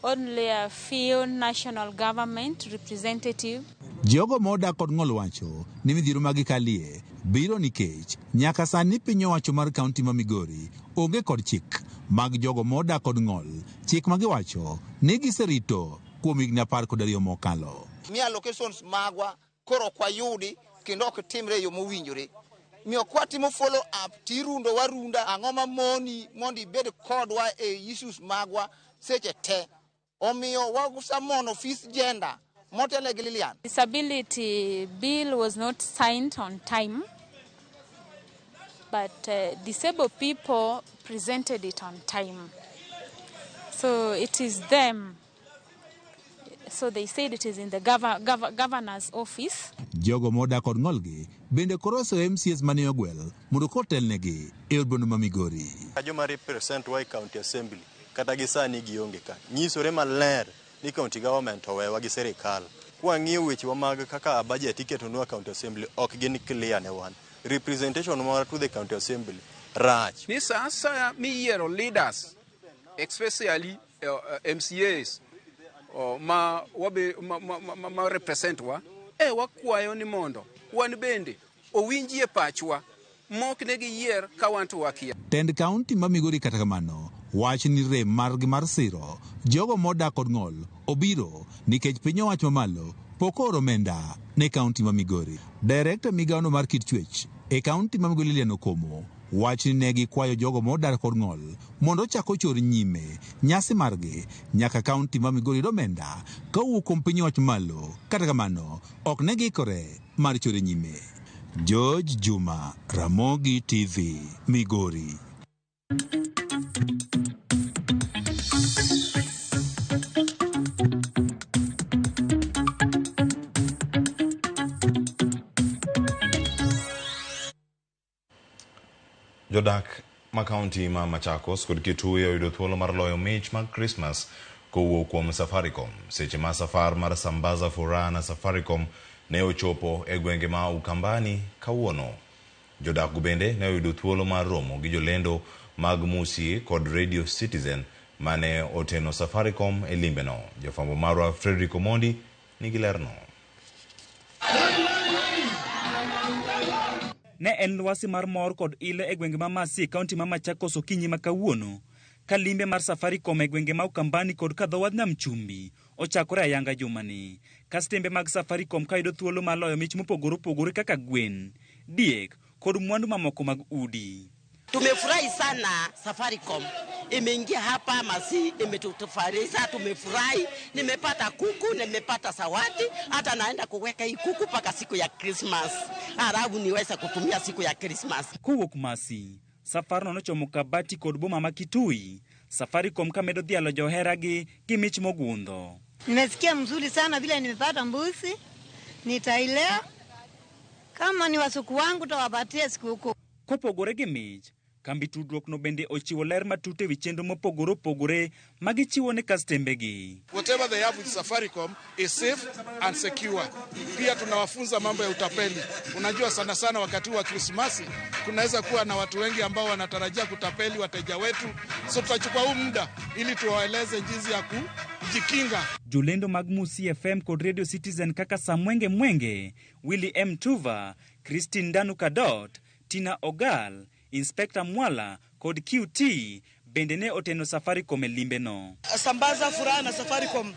Only a few national government representative. Jogo modak kod ng'ol wacho ni midhiero ma gikalie biro nikech nyaka sani piny owacho mar kaunti ma Migori onge kod chik mag jogo modak kod ng'ol, chik ma giwacho ni giserito kuom higni 12 mokalo. Mi allocations magwa koro ok wayudi kendo ok timre e yo mowinjore. Miyo kwatimo follow up tirundo warunda ang'o mamoni mondo ibed kodwa e issues magwa seche te. Omiyo wasamono ofis gender motelo gi Lilian. Disability bill was not signed on time, but disabled people presented it on time. So it is them. So they said it is in the governor's office. Jogo modak kod ng'olgi bende koro oseyo MCAs mane ogwel mondo kotelnegi e od boma ma Migori. Joma represent wa e county assembly kata gi sani gionge ka. Nyisore maler ni county government owewa gi sirikal. Kwang'iyo wechewa mag kaka budget iketonwa county assembly ok gin clear ne wan. Representation marwa to the county assembly rach. Ni sa asaya miyiero leaders especially MCAs ma wabe ma represent wa wakwayo ni mondo wan bende owinjie pachwa mok ne giyier ka wan to wakia. Tend kaunti ma Migori kata kamano wach ni rem margi mar siro jogo modak kod ng'ol obiro nikech piny owacho mamalo pok ooro omenda ne kaunti ma Migori. Director migawono mar kit chwech e kaunti ma Migori Lilian Okomo wach ni ne gikwayo jogo modak kod ng'ol mondo ochak ochor nyime nyasi margi nyaka kaunti ma Migori yud omenda kowuok kuom piny owacho malo. Kata kamano ok ne giikore mar chore nyime. George Juma, Ramogi TV, Migori. Jodak ma kaunti ma Machakos kod Kitui oyudo thuolo mar loyo mich mag Christmas kowuok kuom Safaricom. Seche ma safar mar Sambaza Furaha na Safaricom ne ochopo e gwenge ma Ukambani kawuono. Jodak go bende ne oyudo thuolo mar romo gi jolendo mag Musi kod Radio Citizen mane oteno Safaricom e limbeno. Jafwambo marwa Frederick Omondi nigi lerno. Ne en lwasi mar mor kod ilo e gwenge ma Masi e kaunti ma Machakos okinyi ma kawuono, ka limbe mar Safaricom e gwenge ma Ukambani kod kadho wadh Nam Chumbi ochakore ayanga jumani. Kastembe mag Safaricom ka yudo thuolo mar loyo mich mopogore opogore kaka gwen, diek kod mwandu mamoko mag udi. Tumefurahi sana Safaricom imeingia hapa Masi, imetufurahisha, tumefurahi. Nimepata kuku, nimepata sawati, hata naenda kuweka hii kuku mpaka siku ya Christmas, halafu niweze kutumia siku ya Christmas. Kowuok Masi, safarno nochomo Kabati kod boma ma Kitui. Safaricom kamedo dhialo joheragi gi mich mogundho. Nimesikia mzuri sana vile nimepata mbuzi, nitailea kama ni wasuku wangu tawapatia sikukuu. Kopogore gi mich, kambi tudruok no bende ochiwo ler matut ewi chenro mopogore opogore ma gichiwo ne kastembegi. Whatever they have with Safaricom is safe and secure. Pia tunawafunza mambo ya utapeli. Unajua sana sana wakati wa Krismasi kunaweza kuwa na watu wengi ambao wanatarajia kutapeli wateja wetu. So tutachukua huu muda ili tuwaeleze jinsi ya kujikinga. Jolendo mag Musi FM kod Radio Citizen kaka Samwenge Mwenge, Willy M Tuva, Christine Ndanu Kadot, Tina Ogal, Inspector Mwala kod QT bende ne oteno Safaricom e limbeno. Sambaza furaha na Safaricom,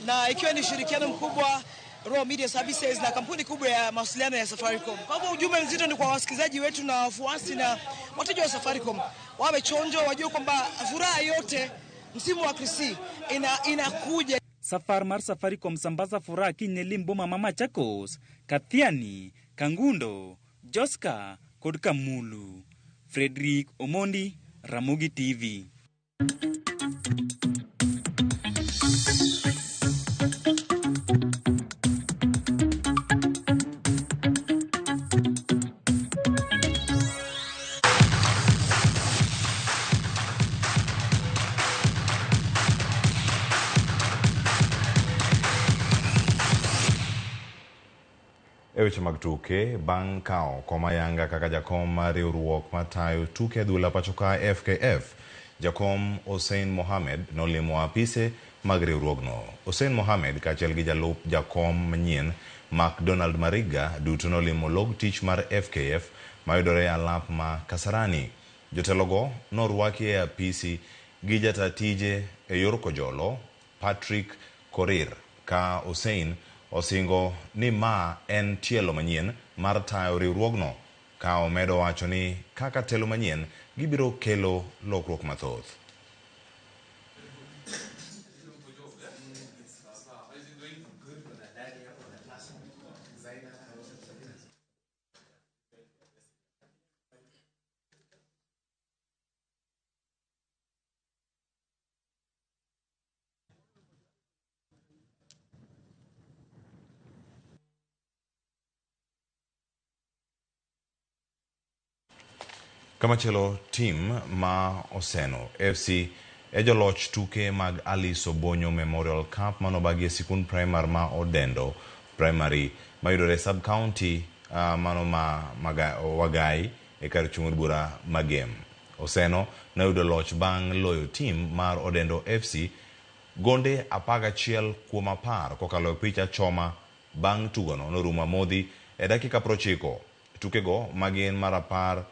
na ikiwa ni ushirikiano mkubwa Royal Media Services na kampuni kubwa ya mawasiliano ya Safaricom. Kwa hivyo ujumbe mzito ni kwa wasikilizaji wetu na wafuasi na wateja wa Safaricom, wawe chonjo, wajue kwamba furaha yote msimu wa Krisi inakuja. Safar mar Safaricom sambaza furaha kiny ne lim boma ma Machakos, Kathiani, Kangundo, Joska kod Kamulu. Frederick Omondi, Ramogi TV. E weche mag tuke, bang' kawo kom ayanga kaka jakom mar riwruok matayo tuke adhula pacho ka FKF, jakom Hussein Mohamed nolimo apise mag riwruogno. Hussein Mohamed kaachiel gi jalup jakom manyien McDonald Mariga duto nolimo log tich mar FKF mayudore e alap ma Kasarani. Jotelogo norwaki e apisi gi jata tije e yor kojolo Patrick Korir ka Hussein osingo ni ma en tielo manyien mar tayo riwruogno, ka omedo wacho ni kaka telo manyien gibiro kelo lokruok mathoth. Kamachielo, tim ma Oseno FC e joloch tuke mag Alice Obonyo Memorial Cup manobagi e sikund primar ma Odendo Primary mayudore e sub-county mano ma Wagai e kar chung' od bura ma Gem. Oseno noyudo loch bang' loyo tim mar Odendo FC gonde 11 kuom 10 kokalo e picha choma bang' tugono norumo amodhi e dakika 90. Tukego magin mar 10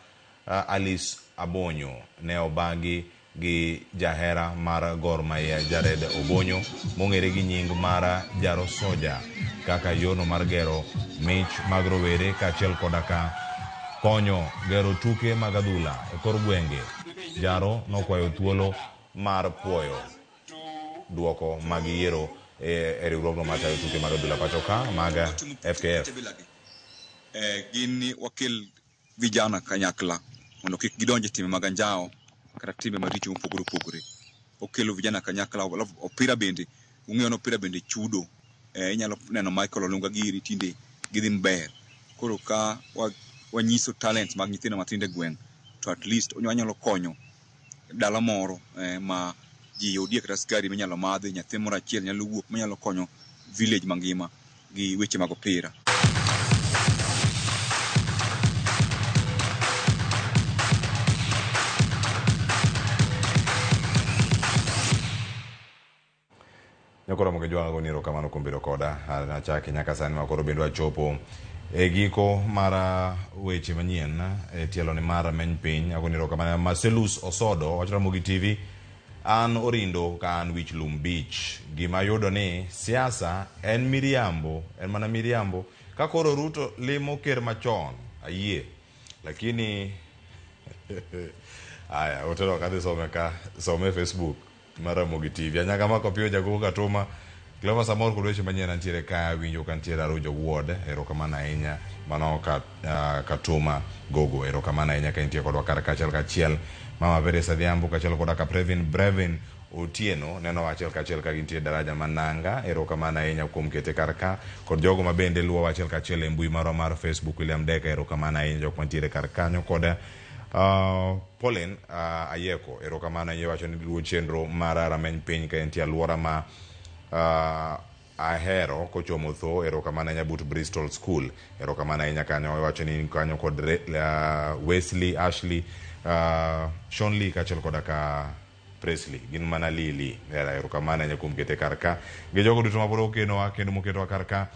Alice Abonyo ne obagi gi jahera mar Gor Mahia Jared Obonyo mong'ere gi nying mar Jaro Soja kaka yorno mar gero mich mag rowere kaachiel koda ka konyo gero tuke mag adhula e kor gwenge. Jaro nokwayo thuolo mar puoyo duoko mag yiero e riwruogno matayo tuke mag adhula pacho ka mag FKF. Gin wakel vijana kanyakla mondo kik gidonj e timbe mag anjawo kata timbe maricho mopogore opogore. Okelo vijana kanyakla, alafu opira bende, ung'eyo ni opira bende chudo. Inyalo neno Michael Olunga giri tinde gidhi maber. Koro ka wanyiso talents mag nyithindo matindo e gweng', to at least wanyalo konyo dala moro ma ji yudie kata skari minyalo madhi, nyathi moro achiel nyalo wuok manyalo konyo village mangima gi weche mag opira. Nyakoro mogi jwang'o go niro kamano kuom bedo koda achaki nyaka sani ma koro bende wachopo e giko mar weche manyien e tielo ni mar Meny Piny. Ago niro kamano Marcellus Osodo wacho Ramogi TV an Orindo ka an Wich Lum Beach. Gima yudo ni siasa en miriambo, en mana miriambo. Ka koro Ruto limo ker machon, ayie. Lakini aya, otero kadhi some ka some Facebook mar Ramogi TV. Anyaga mako piyo jagogo Katuma. Clever Samor kod weche manyien antiere ka awinjo ka ntiere Arujo Ward, erokamano ahinya. Mano Katuma Gogo, erokamano ahinya ka intie kodwa kar kachiel kachiel. Mama Veres Adhiambo kachiel koda ka Previn Brevin Otieno neno achiel kachiel ka gintie daraja Mananga, erokamano ahinya kuom kete kar ka. Kod jogo ma bende luwo achiel kachiel e mbui marwa mar Facebook, William Deka, erokamano ahinya jok mantiere kar kanyo kod Pauline Ayeko, erokamano ahinya wacho ni luwo chenro mar Rameny Piny ka entie alwora ma ahero kochomo tho, erokamano ahinya but Bristol School, erokamano ahinya kanyo wacho ni kanyo kod Wesley, Ashley, Sean Lee kaachiel koda ka Presley, gin mana Lili, erokamano ahinya kuom kete kar ka. Gi jogo duto mapod okenowa kendo moketowa kar ka,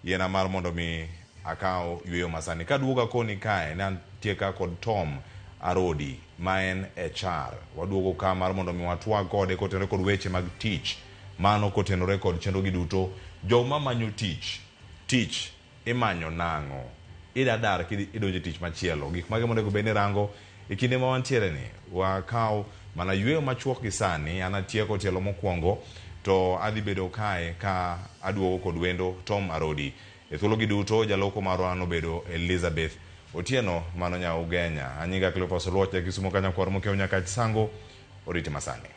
yiena mar mondo mi Akawo yueyo masani. Kaduoga koni kae, ne antie ka kod Tom Arodi ma en HR. Waduogo ka mar mondo mi watwag kode kotenore kod weche mag tich. Mano kotenore kod chenro gi duto. Joma manyo tich, tich imanyo nang'o? Ida dar kidonjo e tich machielo. Gik mage monego bed ni rango e kinde ma wantiere ni? Wakaw mana yueyo machuok gi sani. An atieko tielo mokwongo to adhi bedo kae ka aduogo kod wendo Tom Arodi. E thuolo gi duto jaloko marwa nobedo Elizabeth Otieno mano nya Ugenya. Anyinga Cleophas Oluoch ja Kisumo Kanyakwar Mokiewo Nyakach Sango oriti masani.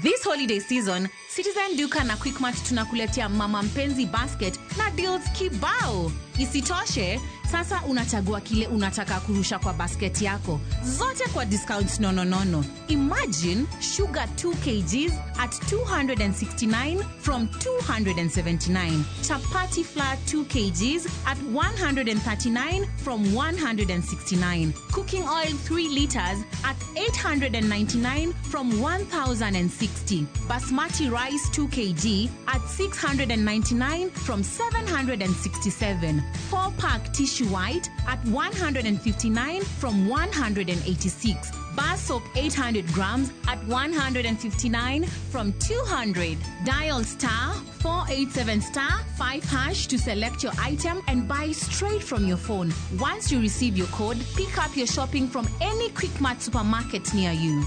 This holiday season, Citizen Duka na Quickmart tunakuletea Mama Mpenzi Basket na deals kibao. Isitoshe, sasa unachagua kile unataka kurusha kwa basket yako, zote kwa discounts nononono. Imagine sugar 2 kgs at 269 from 279, chapati flour 2 kgs at 139 from 169, cooking oil 3 liters at 899 from 1060, basmati rice 2 kg at 699 from 767, 4 pack tissue white at 159 from 186, bar soap 800 grams at 159 from 200. Dial star 487 star 5 hash to select your item and buy straight from your phone. Once you receive your code, pick up your shopping from any Quickmart supermarket near you.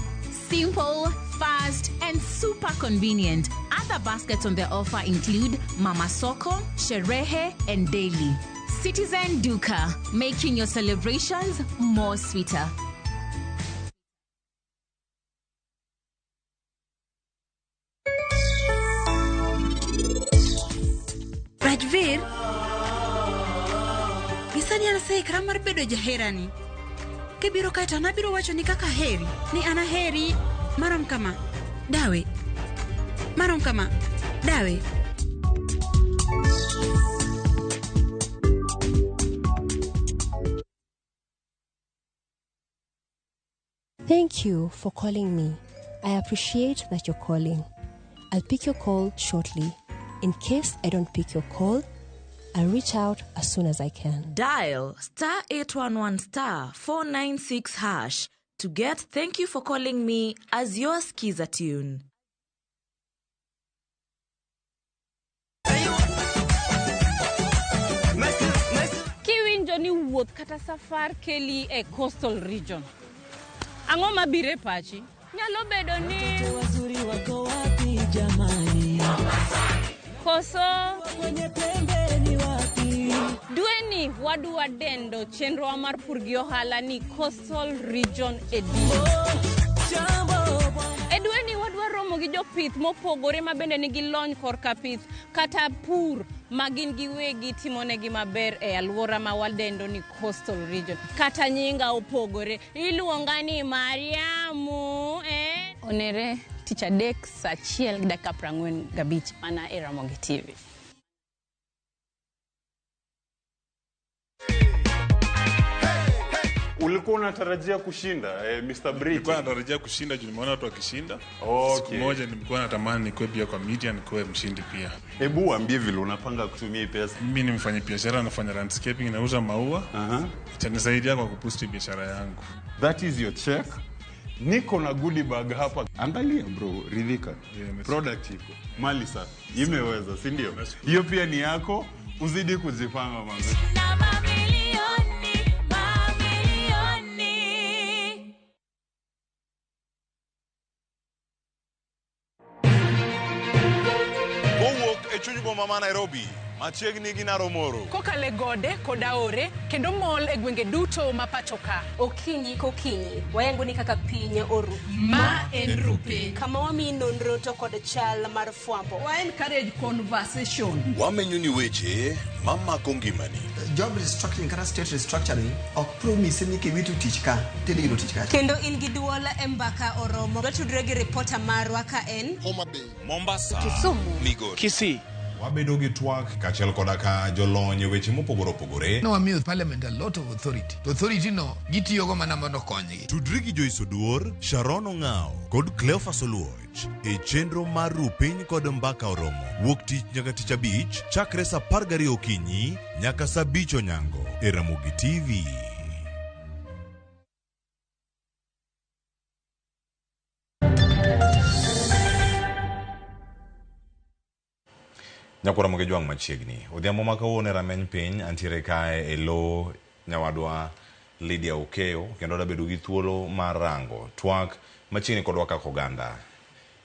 Simple, fast, and super convenient. Other baskets on the offer include Mama Soko, Sherehe, and Daily. Citizen Duka, making your celebrations more sweeter. Rajveer, gisani an aseikra mar bedo jaherani. Kibiro kae to an abiro wacho ni kaka aheri, ni an aheri marom kama. Dawe. Marom kama. Dawe. Thank you for calling me. I appreciate that you're calling. I'll pick your call shortly. In case I don't pick your call, I'll reach out as soon as I can. Dial star 811 star 496 hash to get Thank You for Calling Me as your Skiza tune. Kiwinjo ni wuoth kata safar keli e coastal region, ang'o mabiro e pachi? Nyalo bedo ni wazuri wako wapi jamani? Koso Kwenye pembe ni wapi? Dweni wadwa dendo chenrowa mar pur gi ohala ni Coastal Region Edition. E dweni wadwa romo gi jopith mopogore ma bende nigi lony korka pith kata pur ma gin giwegi timonegi maber e alwora ma wadendo ni Coastal Region. Kata nyinga opogore, iluonga ni Mariamu, eh? Onere tich adek saa 1:45 mana e Ramogi TV. Ulikuwa unatarajia kushinda Mr. Brit? Nilikuwa natarajia kushinda juu nimeona watu wakishinda. Okay. Siku moja nilikuwa natamani nikuwe pia kwa media, nikuwe mshindi pia. Hebu waambie vile unapanga kutumia hii pesa. Mimi ni mfanyabiashara, nafanya landscaping, nauza maua. Itanisaidia kwa kuboost biashara yangu. That is your check. Niko na goodie bag hapa. Angalia bro, ridhika. Product iko. Mali safi. Imeweza, si ndio? Hiyo pia ni yako. Uzidi kujipanga manze. Mamilioni, mamilioni. Kowuok e chuny boma ma Nairobi, machiegni gi Naromoro. Kokale gode kod aore kendo mol e gwenge duto ma pacho ka. Okinyi kokinyi, wayango ni kaka piny oru. Ma en Rupe. Kama wamiyi nonro to kod chal mar fwambo. Wa encourage conversation. Wamenyo ni weche mamako ngimani. Job restructuring kata state restructuring ok promise ni kiwito tich ka tidhi yudo tich kacha. Kendo in gi duol e mbaka oromo. Watudre gi ripota marwa ka en Homa Bay, Mombasa, Kisumu, Migori, Kisii, Wabedo gi twak kaachiel koda ka jolony e weche mopogore opogore. Ne wamiyo parliament a lot of authority. To authority no gitiyogo mana mondo okonygi. Tudri gi Joyce Oduor, Sharon Ong'ao kod Cleophas Oluoch e chenro mar Ru Piny kod Mbaka Oromo wuok tich nyaka tich abich chakre saa 12 okinyi nyaka saa 5 onyango e Ramogi TV. Nyakwara Moge Jwang' machiegni. Odhiambo ma kawuono e rameny piny antiere kae e lo nyawadwa Lydia Okeyo kendo adabedo gi thuolo mar rango twak machiegni kodwa kaka oganda.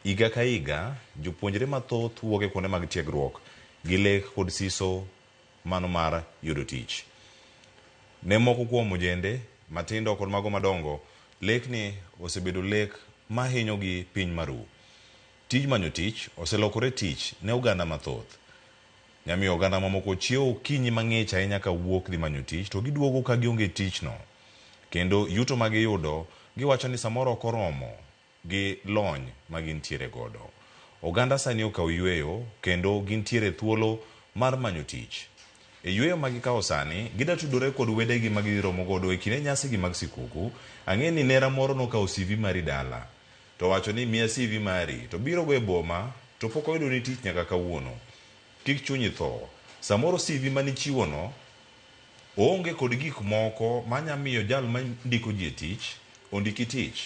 Higa ka higa jopuonjre mathoth wuok e kuonde mag tiegruok gi lek kod siso mano mar yudo tich. Ne moko kuom ojende matindo kod mago madongo, lekni osebedo lek mahinyogi piny maru. Tij manyo tich oselokore tich ne oganda mathoth. Nyamiyo oganda mamoko chiewo okinyi mang'ich ahinya ka wuok dhi manyo tich to giduogo ka gionge tichno. Kendo yuto ma giyudo giwacho ni samoro ok oromo gi lony ma gintiere godo. Oganda sani okawo yueyo kendo gintiere thuolo mar manyo tich. E yueyo ma gikawo sani, gida tudore kod wedegi ma gidhi romo godo e kinde nyasigi mag sikuku. Ang'e ni nera moro nokawo CV mari dala to owacho ni miya CV mari to biro go e boma to pok oyudo ni tich nyaka kawuono. Kik chunyi tho. Samoro CV manichiwo no oonge kod gik moko manya miyo jal ma ndiko ji e tich ondiki tich.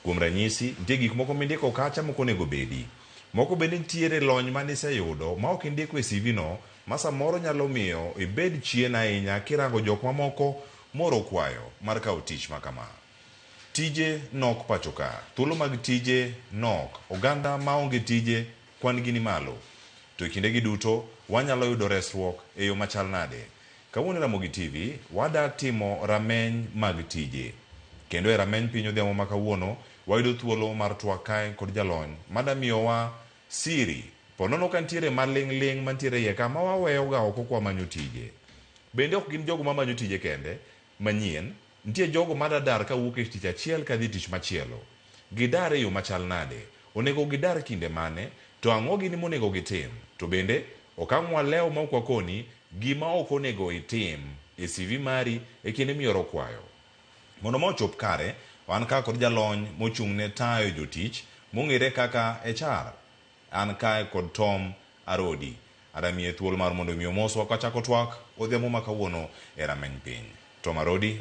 Kuom ranyisi, nitie gik moko mindiko kacha mok onego bedi. Moko bende nitiere lony maniseyudo ma ok indiko e CV no ma samoro nyalo miyo ibed chien ahinya kirango jok mamoko moro kwayo mar kawo tich ma kama. Tije nok pacho ka. Thuolo mag tije nok. Oganda maonge tije kwan gi ni malo. To e kindegi duto wanyalo yudo resruok e yo machal nade? Kawuono e Ramogi TV wada timo rameny mag tije. Kendo e rameny piny odhiambo ma kawuono wayudo thuolo mar twak kae kod jalony mada miyowa siri. Ponono ka nitiere maling' ling' mantiere iye ka ma waweyo ga oko kwa manyo tije. Bende ok gin jogo mamanyo tije kende manyien, nitie jogo mada dar kawuok e tich achiel kadhi e tich machielo. Gidar e yo machal nade? Onego gidar kinde mane? To ang'o gini monego gitim? To bende ok ang' walew ma ok wakoni gima ok onego itim e CV mari e kinde mioro kwayo. Mondo ma ochop kare, wan ka kod jalony mochung' ne tayo jotich mong'ere kaka HR. An kae kod Tom Arodi. Adamiye thuolo mar mondo mi omoswa kachako twak odhiambo ma kawuono e rameny piny. Tom Arodi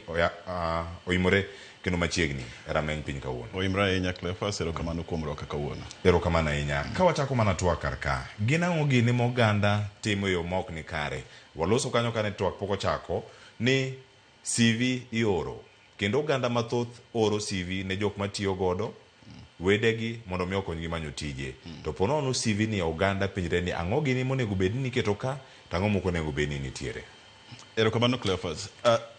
oimore kendo machiegni e rameny piny kawuono. Oimre ahinya Cleophas, erokamano kuom rwaka kawuono. Erokamano ahinya. Ka wachako mana twak kar ka, gin ang'o gini ma oganda timo e yo ma ok ni kare? Waloso kanyo kane twak pok ochako ni CV ioro kendo oganda mathoth oro CV ne jok matiyo godo wedegi mondo mi okonygi manyo tije. To po nono CV ni oganda penjre ni ang'o gini monego bed ni iketo ka to ang'o mok onego bed ni nitiere. Erokamano Cleophas.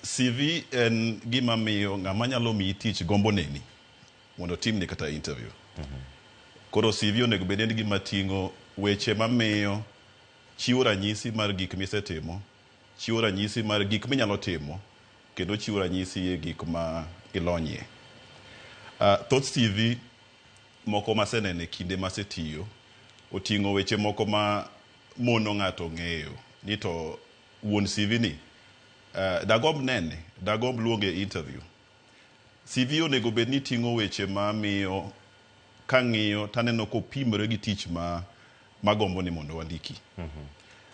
CV en gima miyo ng'ama nyalo miyi tich gombo neni mondo otimni kata interview. Koro CV onego bed ni en gima ting'o weche mamiyo chiwo ranyisi mar gik misetimo, chiwo ranyisi mar gik minyalo timo, kendo chiwo ranyisi e gik ma ilonyie. Thoth CV moko maseneno e kinde masetiyo oting'o weche moko ma mono ng'ato ng'eyo ni to wuon CV ni dagomb nene, dagomb luonge e interview. CV onego bed ni ting'o weche ma miyo kang'iyo taneno kopimore gi tich ma magombo ni mondo wandiki.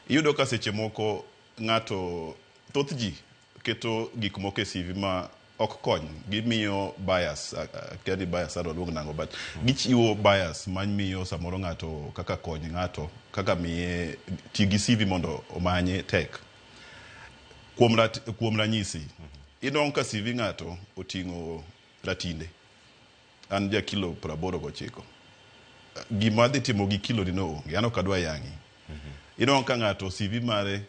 Iyudo ka seche moko ng'ato thoth ji keto gik moko e CV ma ok kony, gimiyo bias, akia ni bias adwa luong nang'o but gichiwo bias mamiyo samoro ng'ato kaka kony ng'ato kaka miye ti gi CV mondo omanye tek. Kuom ranyisi, inwang'o ka CV ng'ato oting'o ratinde. An ja kilo 89. Gima adhi timo gi kilo ni no onge, an ok adwa yang'i. Inwang'o ka ng'ato CV mare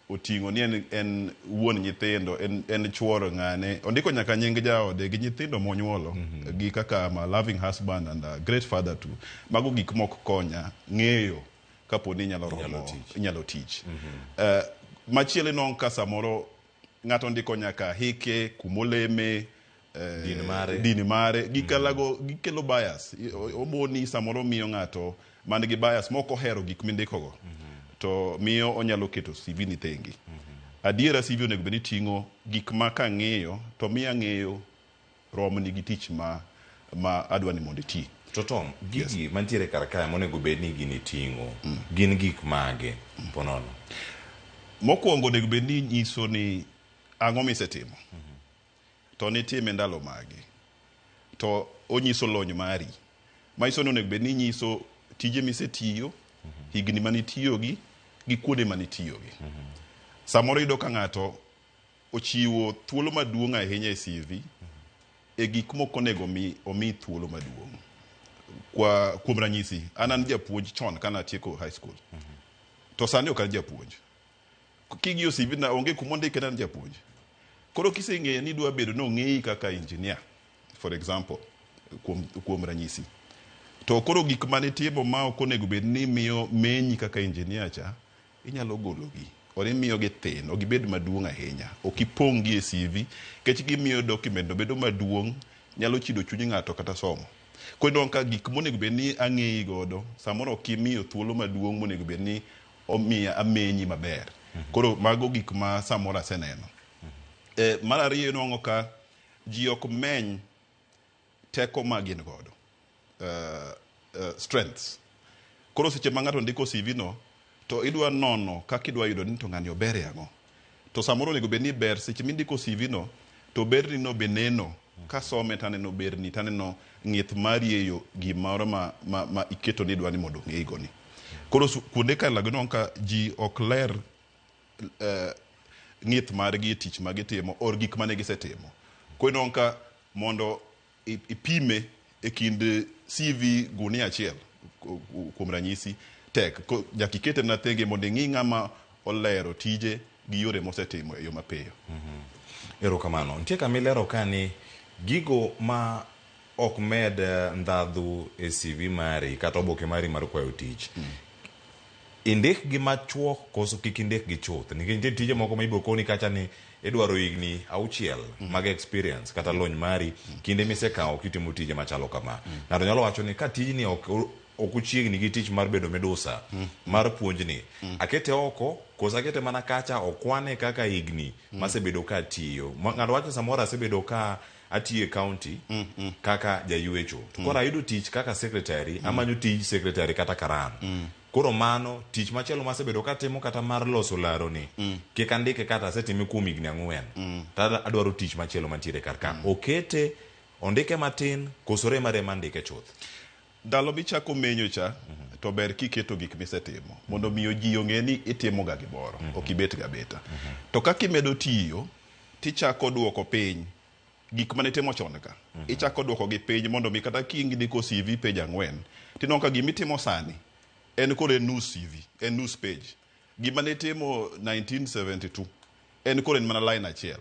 oting'o ni en wuon nyithindo, en chuor ng'ane, ondiko nyaka nying jaode gi nyithindo monyuolo, gi kaka I'm a loving husband and a great father too. Mago gik mok konya ng'eyo kapo ni inyalo romo, inyalo tich. Machielo inwang'o ka samoro ng'ato ondiko nyaka hike, kumoleme, Din mare. dini mare, gikalago gikelo bias. Omoni samoro miyo ng'ato man gi bias mok ohero gik mindikogo. to miyo onyalo keto CV ni thengi. Adiera CV onego bed ni ting'o gik ma kang'iyo to miyo ang'eyo romni gi tich ma ma adwa ni mondo iti. To Tom, gigi mantiere kar kae monego bed ni gini ting'o gin gik mage ponono? Mokwongo onego bed ni nyiso ni ang'o misetimo. To nitime ndalo mage. To onyiso lony mari. Manyiso ni onego bed ni nyiso tije misetiyo, higni manitiyogi, gi kuonde manitiyogi. Samoro iyudo ka ng'ato ochiwo thuolo maduong' ahinya e CV e gik mok onego omi thuolo maduong'. Kuom ranyisi, an an japuonj chon kane atieko high school. To sani ok an japuonj. King'iyo CV na onge kuma ondike ni an japuonj. Koro kiseng'eyo ni idwa bedo nong'eyi kaka engineer, for example, kuom ranyisi. To koro gik manitimo ma ok onego bed ni miyo menyi kaka engineer cha, inyalo gologi. Or imiyogi thin, ok gibed maduong' ahinya. Ok ipong' gi e CV, nikech gimiyo document no bedo maduong', nyalo chido chuny ng'ato kata somo. Koro inwang'o ka gik monego bed ni ang'eyi godo, samoro ok imiyo thuolo maduong' monego bed ni omiya amenyi maber. Koro mago gik ma samoro aseneno. Mar ariyo inwang'o ka ji ok meny teko ma gin godo. Strengths. Koro seche ma ng'ato ndiko CV no, to idwa nono kaka idwa yudo ni to ng'ani ober e ang'o. To samoro onego bed ni ber seche mindiko CV no, to berni no be neno. Kasome taneno berni, taneno ng'ith mari e yo gimoro ma iketo ni idwa ni mondo ong'eyigo ni. Koro kuonde kalago inwang'o ka ji ok ler ng'ith margi e tich ma gitimo or gik mane gisetimo. Koro inwang'o ka mondo ipime e kind CV gunia achiel kuom ranyisi tek. Nyaka ikete mana thenge mondo ing'i ng'ama olero tije gi yore mosetimo e yo mapiyo. Erokamano. Nitie kama ilero ka ni gigo ma ok med ndhadhu e CV mari kata oboke mari mar kwayo tich. Indik gi machuok koso kik indik gi chuth nikech nitie tije moko ma ibiro koni kacha ni idwaro higni 6 mag experience kata lony mari kinde misekawo kitimo tije machalo kama. Ng'ato nyalo wacho ni ka tijni ok ochiegni gi tich mar bedo midusa mar puonjni, akete oko koso akete mana kacha okwane kaka higni masebedo ka atiyo. Ng'ato wacho samoro asebedo ka atiyo e county kaka jaywecho. To koro ayudo tich kaka secretary, amanyo tij secretary kata karan. Koro mano tich machielo masebedo katimo kata mar loso laro ni kik andike kata asetime kuom higni 4. To adwaro tich machielo mantiere kar ka. Okete ondike matin koso rem arema ndike chuth. Ndalo michako menyo cha, to ber kiketo gik misetimo mondo miyo ji ong'e ni itimo ga gimoro, ok ibet ga beta. To kaka imedo tiyo, tichako duoko piny gik mane itimo chon ka. Ichako duoko gi piny mondo mi kata kindiko CV page 4, tinwang'o ka gimitimo sani en koro en nus CV, en nus page. Gima ne itimo 1972 en koro en mana line achiel.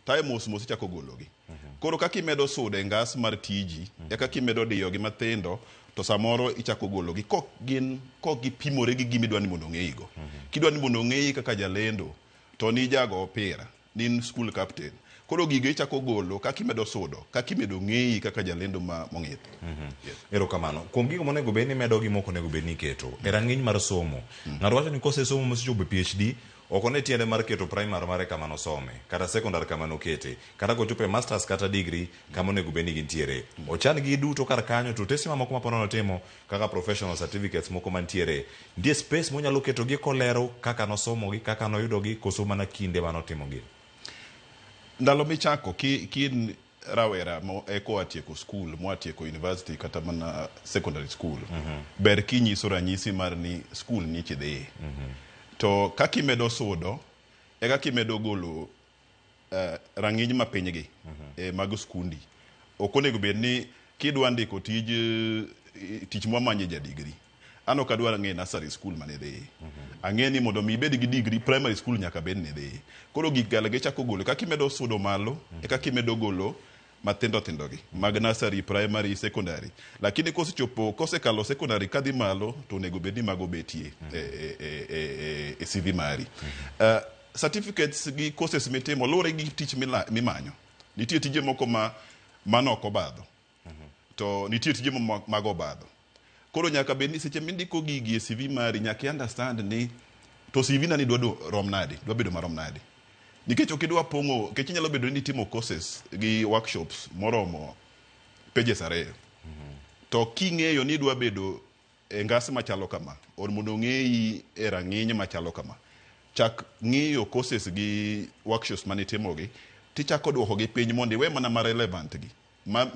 Tae mos mos ichako gologi. Koro kaka imedo sudo e ngas mar tiji, e kaka imedo diyogi mathindo, to samoro ichako gologi kok gin kok gipimore gi gima idwa ni mondo ong'eyigo. Kidwa ni mondo ong'eyi kaka jalendo, to ni jago opira, ni in school captain. Koro gigo ichako golo kaka imedo sudo, kaka imedo ng'eyi kaka jalendo ma mong'ith. Yes. Erokamano. Kuom gigo monego bed ni imedo gi mok onego bed ni iketo e rang'iny mar somo. Ng'ato wacho ni kosesomo mosechopo e PhD, ok one tiende mar keto primary mare kama nosome, kata secondary kama nokete, kata kochopo e masters kata degree kama onego bed ni gintiere. Ochan gi duto kar kanyo to otese mamoko ma pod notimo kaka professional certificates moko mantiere. Nitie space monyalo ketogi kolero kaka nosomogi, kaka noyudogi, koso mana kinde manotimogi. Ndalo michako ki in rawera mo eko oa tieko skul, moa tieko university kata mana secondary school, ber kinyiso ranyisi mar ni skul nyicha idhiye. To kaka imedo sudo, e kaka imedo golo rang'iny mapiny gi mag skundi. Ok onego bed ni kidwa ndiko tij tich mwamanye ja degree. An ok adwar ng'e nursery school mane idhiye. Ang'e ni mondo mi ibed gi degree primary school nyaka bed ni idhiye. Koro gik galagi chako golo kaka imedo sudo malo e kaka imedo golo mathindo thindo gi mag nursery, primary, secondary. Lakini kosechopo kosekalo secondary kadhi malo to onego bed ni mago betie e CV mari. Certificates gi courses mitimo luwore gi tich mimanyo. Nitie tije moko ma mano ok obadho. To nitie tije mag obadho. Koro nyaka bed ni seche mindiko gigi e CV mari nyaka i understand ni To CV na ni dwa rom nade? Dwa bedo marom nade? Nikech ok idwa pong'o, nikech inyalo bedo ni itimo courses gi workshops moromo pages 2. To king'eyo ni idwa bedo e ngas machalo kama, or mondo ong'eyi e rang'iny machalo kama, chak ng'iyo courses gi workshops manitimogi, tichako duokogi piny mondo iwe mana ma relevant gi. Ma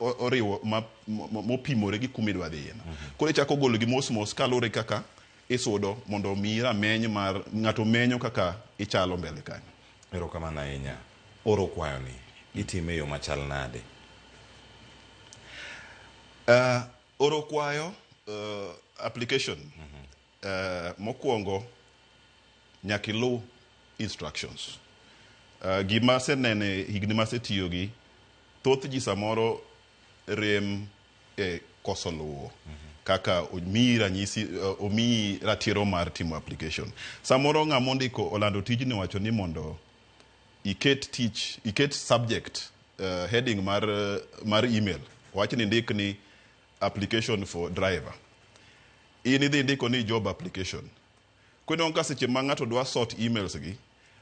oriwo ma mopimore gi kuma idwa dhiye no. Koro ichako golo gi mos mos kaluwore kaka isudo mondo omiyi rameny mar ng'ato menyo kaka ichalo mbele kanyo. Erokamano ahinya. Oro kwayoni itime e yo machal nade? Oro kwayo application mokwongo nyaka iluw instructions. Gima asenene higni masetiyo gi thoth ji samoro rem e koso luwo kaka omiyi ranyisi omiyi ratiro mar timo application. Samoro ng'ama ondiko olando tijni owacho ni mondo iket tich iket subject heading mar email owach ni ndik ni application for driver. In idhi ndiko ni job application. Koro ka seche ma ng'ato dwa sort emails gi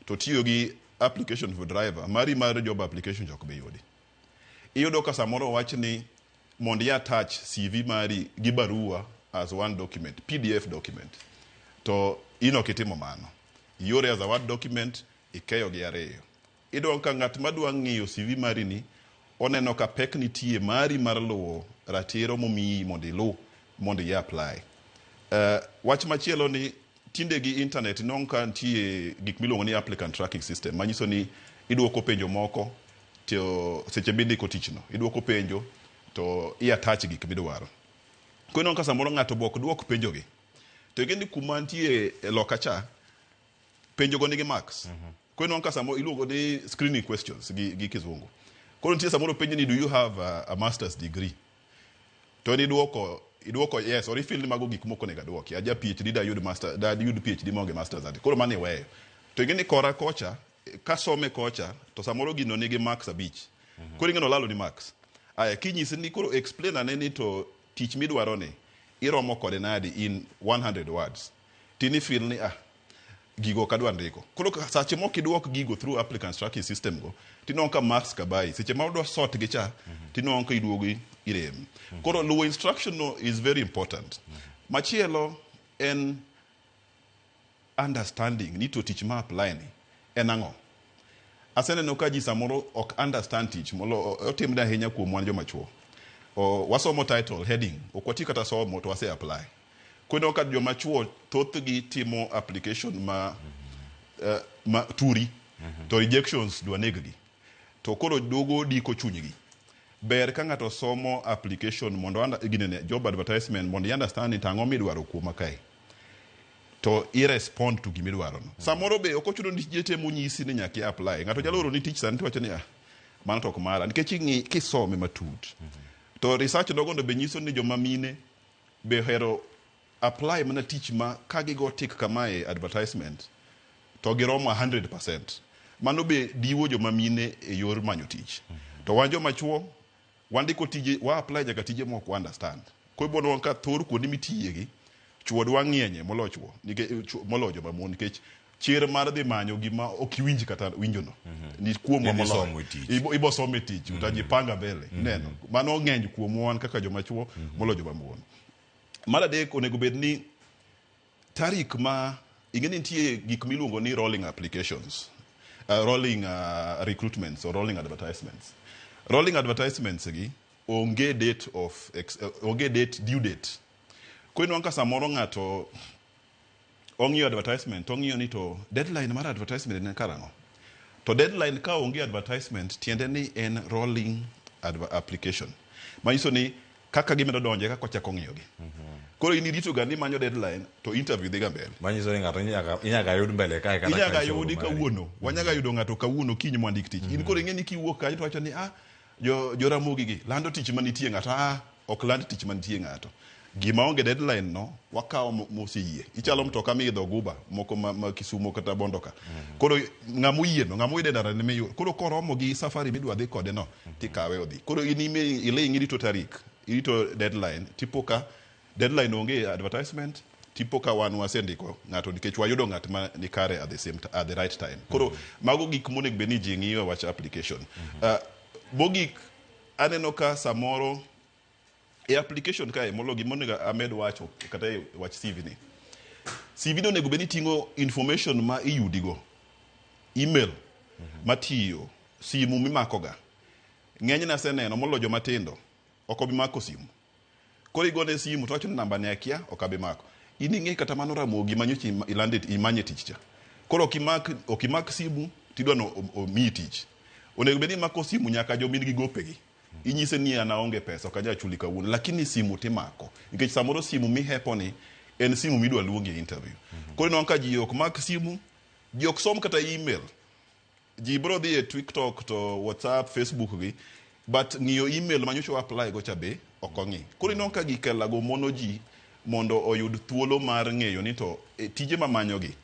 to tiyo gi application for driver mari mar job application ok bi yudi. Iyudo ka samoro owach ni mondo i attach CV mari gi barua as one document, PDF document. To in ok itimo mano. Iore as a Word document, ikeyo gi ariyo. Iyudo ka ng'at madwa ng'iyo CV mari ni, oneno ka pek nitie mari mar luwo ratiro momiyi mondo iluw mondo i apply. Wach machielo ni tinde gi internet inwang'o ka nitie gik miluongo ni applicant tracking system manyiso ni iduoko penjo moko to seche mindiko tich no iduoko penjo to i attach gik midwaro. Koro inwang'o ka samoro ng'ato be ok duok penjo gi. To ing'e ni kuma nitie e loka cha penjo go nigi marks. Koro inwang'o ka samoro iluongo ni screening questions gi kizungu. Koro nitie samoro penjo ni do you have a master's degree? To iduoko yes or ifeel ni mago gik moko onego aduoki. Aja PhD dayud master dayud PhD maonge masters adi. Koro mano iweyo. To ing'e ni kora kocha kasome kocha to samoro gino nigi marks 5. Koro ing'e ni olalo ni marks. Aya kinyisi ni koro explain ane ni to tich midwaro ni iromo kode nade in 100 words. Tini feel ni gigo ok adwa ndiko. Koro sache mok iduok gigo through applicant tracking system go, tinwang'o ka marks ka bayi. Seche ma odwa sort gi cha, tinwang'o ka iduogo irem. Koro luwo instruction no is very important. Machielo en understanding ni to tich ma apply ni en ang'o. Aseneno ka ji samoro ok understand tich, molo otimre ahinya kuom wan joma chuo. Wasomo title, heading, ok wati kata somo to wase apply. Koro ka joma chuo thothgi timo application ma turi to rejections dwa neg gi. To koro duogo diko chunygi. Ber ka ng'ato somo application mondo ginene job advertisement mondo i understand ni tang'o midwaro kuoma kae. To i respond to gimidwaro no. Samoro be ok ochuno ni tije temo nyisi ni nyaka i apply. Ng'ato nyalo oro ni tich sani tiwacho ni mano to ok mara nikech ing'i kisome matut. To research nogondo be nyiso ni joma mine be ohero apply mana tich ma ka gigo tick kamae advertisement to giromo 100%. Mano be diwo joma mine e yor manyo tich. To wan joma chuo wandiko tije wa apply nyaka tije mok wa understand. Koro ibo nwang'o ka thor kuonde mitiye gi chuo dwa ng'ienye molo chuo nikech molo joma mon nikech chir mar dhi manyo gima ok iwinj kata winjo no ni kuomwa moloyo. Ibo some tich utajipanga mbele ineno mano ng'eny kuomwa wan kaka joma chuo molo joma mon. Mar adek onego bed ni tarik ma ing'e ni nitie gik miluongo ni rolling applications, rolling recruitments or rolling advertisements. Rolling advertisements gi onge date of onge date due date. Koro inwang'o ka samoro ng'ato ong'iyo advertisement ong'iyo ni to deadline mar advertisement en karang'o. To deadline ka onge advertisement tiende ni en rolling application. Manyiso ni kaka gimedo donjo kaka ochako ng'iyo gi. Koro in irito ga ni manyo deadline to interview dhi ga mbele. Manyiso ni ng'ato inyaka yud mbele kae kata inyaka yudi kawuono. Wanyaga yudo ng'ato kawuono kiny mwandik tich. In koro ing'e ni kiwuok kanyo to wacho ni jo Ramogi gi lando tich manitie ng'ato ok land tich manitie ng'ato. Gima onge deadline no wakawo moseyie. Ichalo mtoka miidho Guba moko ma Kisumo kata Bondo ka. Koro ng'ama oyie no ng'ama oyie ndara ne miyo. Koro koromo gi safari midwa dhi kode no tikawe odhi. Koro in iling' irito tarik, irito deadline tipo ka deadline onge advertisement Tipo ka wan wasendiko ng'ato nikech wayudo ng'at ma ni kare at the same at the right time. Koro mago gik monego bed ni ji ng'iyo e wach application. Mogik aneno ka samoro e application kae molo gima onego amed wacho kata e wach CV ni. CV ni onego bed ni ting'o information ma iyudigo. Email matiyo, simu mimakoga. Ng'enyne aseneno molo joma tindo ok obi mako simu. Koro igone simu to wacho ni namba ne akia ok abi mako. In ing'e kata mano Ramogi ma nyocha ilande imanye tich cha. Koro ok imak ok imak simu tidwa ni omiyi tich. Onego bed ni imako simu nyaka joma in gi gopegi. Inyise ni an aonge pesa ok anyal chuli kawuono lakini simu timako. Nikech samoro simu mihepo ni en simu midwa luongi e interview. Koro ineno ka ji ok mak simu, ji ok som kata email. Ji bro dhi e TikTok to WhatsApp, Facebook gi, but ng'iyo email ma nyocha apply go cha be ok ong'i. Koro ineno ka gikelago mono ji mondo oyud thuolo mar ng'eyo ni to e, tije mamanyogi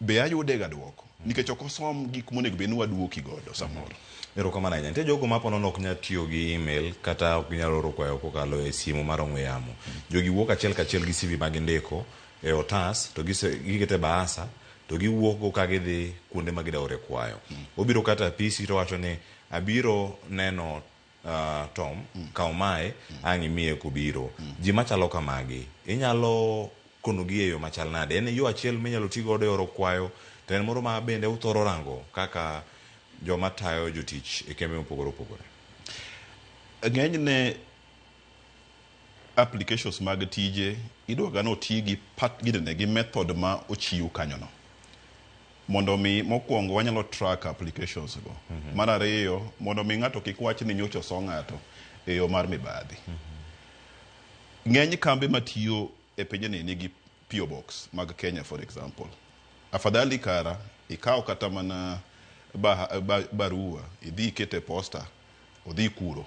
be ayude ga duoko nikech ok osom gik monego bed ni waduoki godo samoro. Erokamano ahinya. Nitie jogo ma ponono ok nyal tiyo gi email kata ok ginyal oro kwayo kokalo e simu mar ong'we yamo. Jogi wuok achiel kachiel gi CV ma gindiko e otas to giketo e bahasa to giwuok go ka gidhi kuonde ma gida ore kwayo. Obiro kata apisi to wacho ni abiro neno Tom, kaw mae ang' imiye kobiro. Ji machalo kamagi inyalo konogi e yo machal nade? En yo achiel minyalo ti godo e oro kwayo to en moro ma bende uthoro rango kaka joma tayo jotich e kembe mopogore opogore. Ng'enyne applications mag tije idwa ga ni oti gi pat ginene gi method ma ochiw kanyono. Mondo mi mokwongo wanyalo track applications go. Mar ariyo, mondo mi ng'ato kik wach ni nyocha oso ng'ato e yo mar mibadhi. Ng'eny kambe matiyo e pinyni nigi PO box mag Kenya for example. Afadhali kara ikaw kata mana barua idhi iket e posta odhi kuro.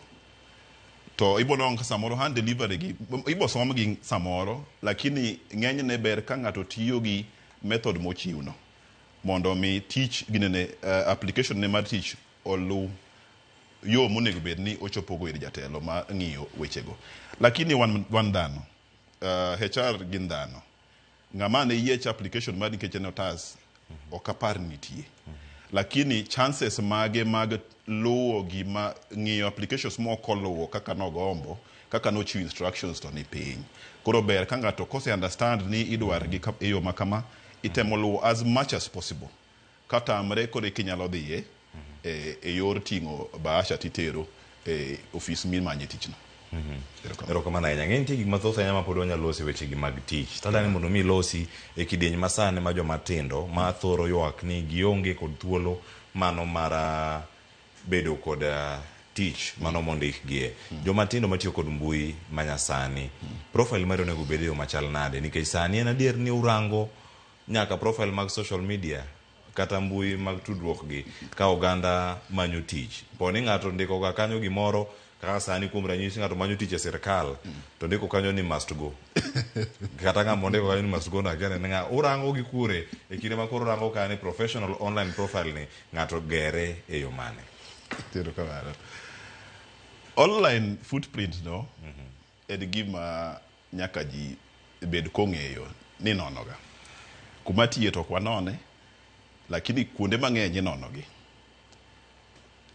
To ibo nwang'o ka samoro hand delivery gi ibo som gi samoro lakini ng'enyne ber ka ng'ato tiyo gi method mochiw no mondo mi tich ginene application ne mar tich oluw yo monego bed ni ochopogo ir jatelo ma ng'iyo wechego. Lakini wan dhano, HR gin dhano. Ng'ama ne yiech application mari nikech en otas ok apar ni nitie. Lakini chances mage mag luwo gima ng'iyo applications mok oluwo kaka nogombo, kaka nochiwo instructions to ni piny. Koro ber ka ng'ato kose understand ni idwar gi e yo ma kama, itemo luwo as much as possible. Katamre koro eka inyalo dhiye e yor ting'o bahasha titero e ofis mimanye tich no. Erokamano ahinya. Ng'e nitie gik mathoth ahinya ma pod wanyalo loso e weche gi mag tich. Tadani mondo mi ilosi e kidieny masani ma joma tindo ma thoro ywak ni gionge kod thuolo mano mar bedo kod tich mano mondikgie. Joma tindo matiyo kod mbui manyasani, profile mari onego bed e yo machal nade? Nikech sani en adier ni urango nyaka profile mag social media kata mbui mag tudruok gi ka oganda manyo tich. Po ni ng'ato ndiko ga kanyo gimoro kaka sani kuom ranyisi ng'ato manyo tich e sirkal to ndiko kanyo ni must go. Kata ng'ama ondiko kanyo ni must go no akia ni en ng'a. Urango gi kure e kinde ma koro urango ka ni professional online profile ni ng'ato gere e yo mane? Erokamano. Online footprint no en gima nyaka ji bed kong'eyo ni inonoga. Kuma tiye to ok wanone, lakini kuonde mang'eny inonogi.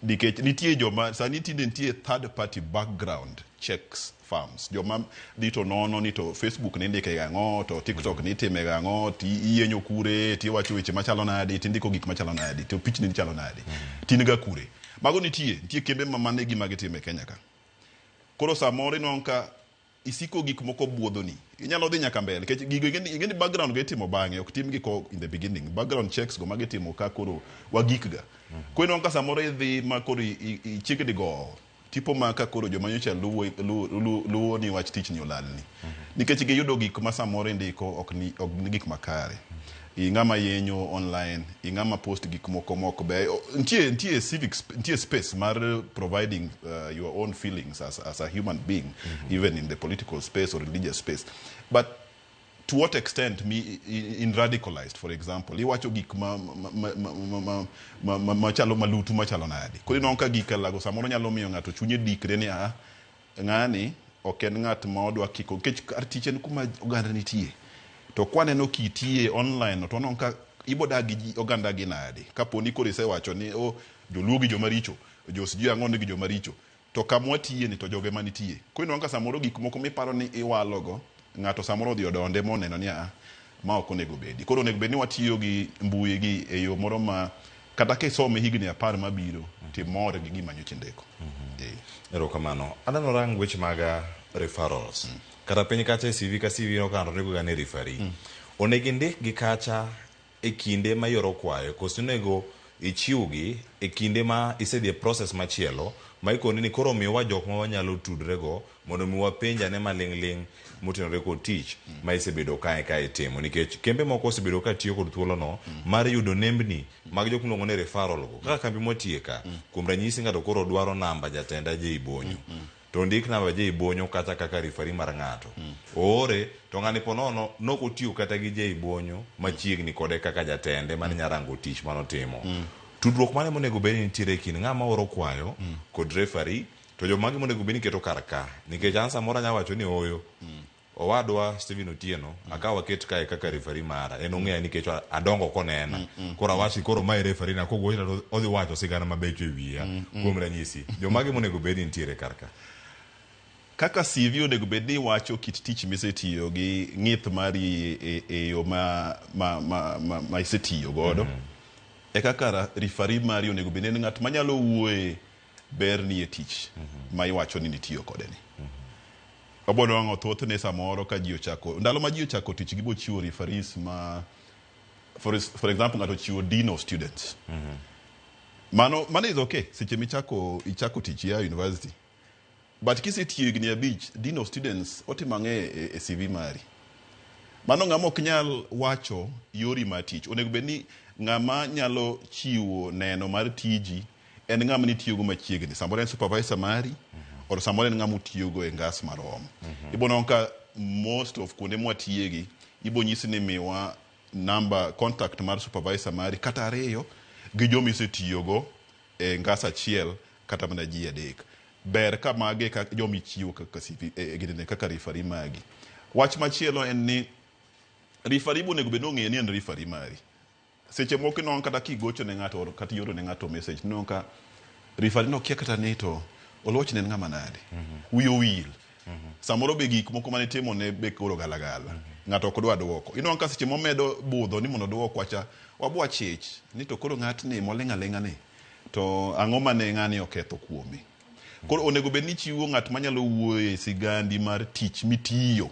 Nikech nitie joma sani tinde nitie third party background checks firms. Joma dhi to nono ni to Facebook nindike gang'o, to TikTok nitime gang'o, ti iyenyo kure, tiwacho weche machalo nadi, tindiko gik machalo nadi, to pichni chalo nadi, tin ga kure. Mago nitie kembe ma mano e gima gitimo e Kenya ka. Koro samoro inwang'o ka isiko gik moko buodhoni. Inyalo dhi nyaka mbele nikech gigo ing'e ni background go itimo bang'e ok timgi ko in the beginning. Background checks go magitimo ka koro wagik ga. Koro inwang'o ka samoro idhi ma koro ichiegni gowo tipo ma ka koro joma nyocha luwo ni wach tich ni olalni. Nikech giyudo gik ma samoro indiko ok ni gik makare. Ing'ama yenyo online, ing'ama post gik moko mok beyo. Nitie civic nitie space mar providing your own feelings as a human being, even in the political space or religious space. But to what extent mi in radicalized, for example, iwacho gik ma machalo malutu machalo nade. Koro inwang'o ka gik lago samoro nyalo miyo ng'ato chunye dikre ni a ng'ani ok en ng'at ma odwa kiko nikech kar tich en kuma oganda nitie. To kwaneno kitiye online no to waneno ka ibodak gi ji oganda gi nade. Kapo ni koro isewacho ni oh, joluo gi joma richo, jo sijui ang'o ni gi joma richo. To kama watiye ni to joge manitie. Koro inwang'o ka samoro gik moko miparo ni iwalogo, ng'ato samoro odhi odonde moneno ni a ma ok onego bedi. Koro onego bed ni watiyo gi mbui gi e yo moro ma kata kisome higni 10 mabiro timor gi gima nyocha indiko. Erokamano. Aneno rang weche mag referrals. Kata piny kacha e CV ka CV no kando ndiko ga ni referee. Onego indik gi kacha e kinde ma ioro kwayo koso onego ichiwgi e kinde ma isedhi e process machielo ma ikoni ni koro miwa jok ma wanyalo tudre go mondo mi wapenj ane maling'ling' motenore kod tich ma isebedo kae ka itimo nikech kembe moko osebedo ka tiyo kod thuolono mar yudo nembni mag jok miluongo ni referral go kaka kambi mwatiye ka kuom ranyisi ng'ato koro dwaro namba jatenda Jay Bonyo to ondik namba Jay Bonyo kata kaka referee mar ng'ato oore to ng'ani po nono nok otiyo kata gi Jay Bonyo machiegni kode kaka jatende mane nya rango tich manotimo tudruok mane monego bed ni nitiere e kind ng'ama oro kwayo kod referee to jomage monego bed ni keto kar ka nikech an samoro anya wacho ni oyo owadwa Stephen Otieno akaw aket kae kaka referee mara en ong'eya nikech adongo konena koro awach ni koro mae referee na kogochna to odhi wacho sigana mabecho e wiya kuom ranyisi jomage monego bed ni nitiere kar ka Kaka CV onego bed ni wacho kit tich misetiyo gi ng'ith mari e yo ma isetiyo godo. E kaka referee mari onego bed ni en ng'at manyalo wuoye berni e tich ma iwacho ni nitiyo kode ni. Wabo nwang'o thothne samoro ka ji ochako, ndalo ma ji ochako tich gibo chiwo referees ma, for example ng'ato ochiwo dean of students. Mano is okay seche michako ichako tich ya university. But kisetiyo higni 5, dean of students otimo ang'e e CV mari. Mano ng'ama ok nyal wacho yori mar tich. Onego bed ni ng'ama nyalo chiwo neno mar tiji en ng'ama nitiyogo machiegni. Samoro en supervisor mari, or samoro en ng'ama utiyogo e ngas marom. Ibo nwang'o ka most of kuonde mwatiyegi, ibo nyisi ni miwa number contact mar supervisor mari kata 2 gi joma isetiyogo e ngas achiel kata mana ji 3. Ber ka mage ka joma ichiwo kaka CV, ginene kaka referee magi. Wach machielo en ni referee be onego bed ni ong'eyo ni en referee mari. Seche moko inwang'o kata kigocho ne ng'ato or kata ioro ne ng'ato message, inwang'o ka referee no kia kata ni to Oluoch ne en ng'ama nade. Wiye owil. Samoro be gik moko mane itimo ne be koro galagala. Ng'ato ok dwa duoko. Inwang'o ka seche momedo budho ni mondo oduok wacha, wabwa chich ni to koro ng'atni moling' aling'a ni to ang'o mane ng'ani oketho kuome. Koro onego bed ni ichiwo ng'at manyalo wuoyo e sigandi mar tich mitiyo.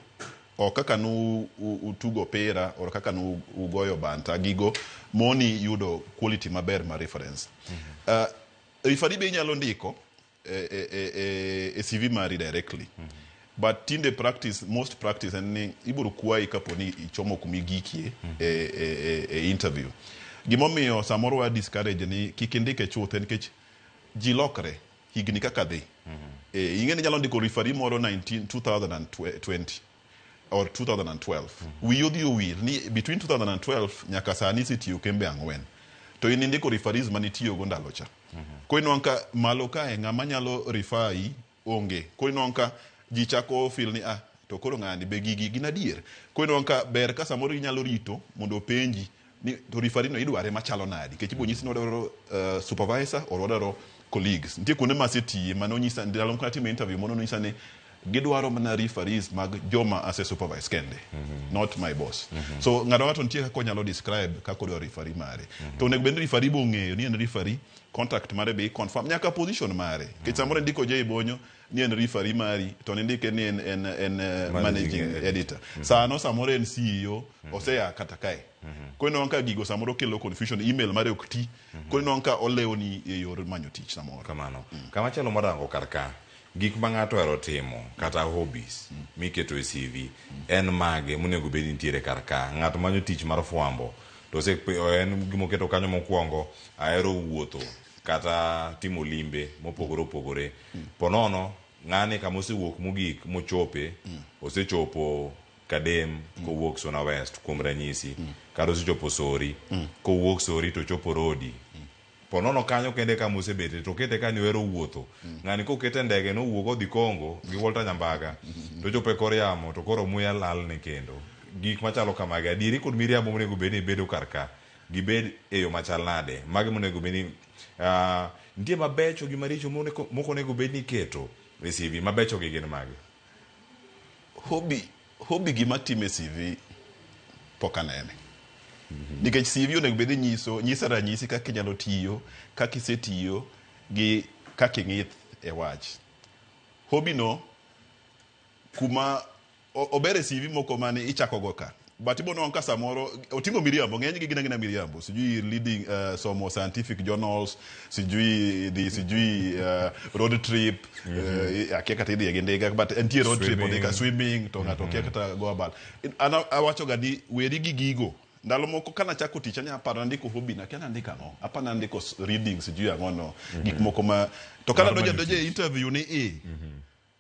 Ok kaka nu utugo opira or kaka nu ugoyo banta, gigo moni yudo quality maber mar reference. Referee be inyalo ndiko e CV mari directly. But tinde practice, most practice en ni ibiro kwayi kapo ni ichomo kuma igikie e interview. Gimomiyo samoro wa discourage ni kik indike chuth en nikech ji lokre higni kaka dhi. Ing'e ni inyalo ndiko referee moro 2020 or 2012. Wiyi odhi owil ni between 2012 nyaka sani isetiyo kembe 4. To in indiko referees manitiyogo ndalo cha. Koro inwang'o ka malo kae ng'ama nyalo refer yi onge. Koro inwang'o ka ji chako feel ni to koro ng'ani be gigi gin adier. Koro inwang'o ka ber ka samoro inyalo rito mondo openji ni to referee no idware machalo nadi. Nikech ibo nyisi ni wadwaro supervisor or wadwaro colleagues. Nitie kuonde ma asetiye mane onyisa ndalo moko natimo interview moro nonyisa ni gidwaro mana referees mag joma ase supervise kende, not my boss. So ng'ato ng'ato nitie kaka onyalo describe kaka odwaro referee mare. To onego bed ni referee be ong'eyo ni en referee, contact mare be i-confirm nyaka position mare. Nikech samoro indiko Jay Bonyo ni en referee mari to nindike ni en managing editor. Sano samoro en CEO osea kata kae. Koro inwang'o ka gigo samoro kelo confusion, email mare ok ti. Koro inwang'o ka olewoni e yor manyo tich samoro. Kamano. Kamachielo morango kar ka, gik ma ng'ato ohero timo kata hobbies miketo e CV en mage monego bed ni nitiere kar ka. Ng'ato manyo tich mar fwambo to en gimoketo kanyo mokwongo ahero wuotho kata timo limbe mopogore opogore. Po nono ng'ani kama osewuok mogik mochope osechopo Kadem kowuok Suna West kuom ranyisi kata osechopo Sori kowuok Sori to ochopo Rodi. Po nono kanyo kende kama osebete to okete ka ni ohero wuotho. Ng'ani kokete e ndege nowuok odhi Congo gi Walter Nyambaga to ochopo e kor yamo to koro muya lalne kendo. gik machalo kamagi, adieri kod miriambo monego bed ni bedo kar ka, gibed e yo machal nade? Mage monego bed ni nitie mabecho gi maricho mok onego bed ni iketo e CV, mabecho gi gin mage? Hobby gima time e CV pok anene. Nikech CV onego bed ni nyiso nyisa ranyisi kaka inyalo tiyo, kaka isetiyo gi kaka ing'ith e wach. Hobby no kuma ober e CV moko mane ichako go ka. But ibo nwang'o ka samoro oting'o miriambo, ng'eny gi gin agina miriambo. Sijui leading somo scientific journals, sijui dhi sijui road trip, akia kata idhiye gi ndiga, but entie road trip odhi ka swimming to ng'ato okia kata go abal. An awacho ga ni weri gi gigo. Ndalo moko kanachako tich anya paro nandiko hobby na kia nandiko ang'o. Apa nandiko reading sijui ang'o no. Gik moko ma to kana Mar donjo manyo donjo e tich. interview ni e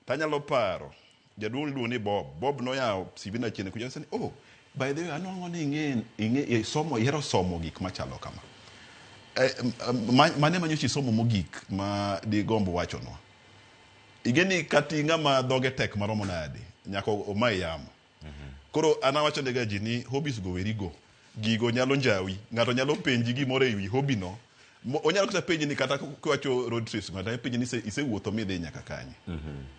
tanyalo paro jaduong' iluongo ni Bob. Bob noyawo CV na chien kucha ni oh by the way anwang'o ni ing'e ing'e somo ihero somo gik machalo kama. Mane manyocha isomo mogik ma digomb wachonwa? Ing'e ni kati ng'ama dhoge tek maromo nade nyaka omayi yamo. Koro an awacho ne ga ji ni hobbies go weri go. Gigo nyalo njawi. Ng'ato nyalo penji gimoro ewi hobby no. Onyalo kata penji ni kata kiwacho road trips ng'ato nyalo penji ni isewuotho midhi nyaka kanye.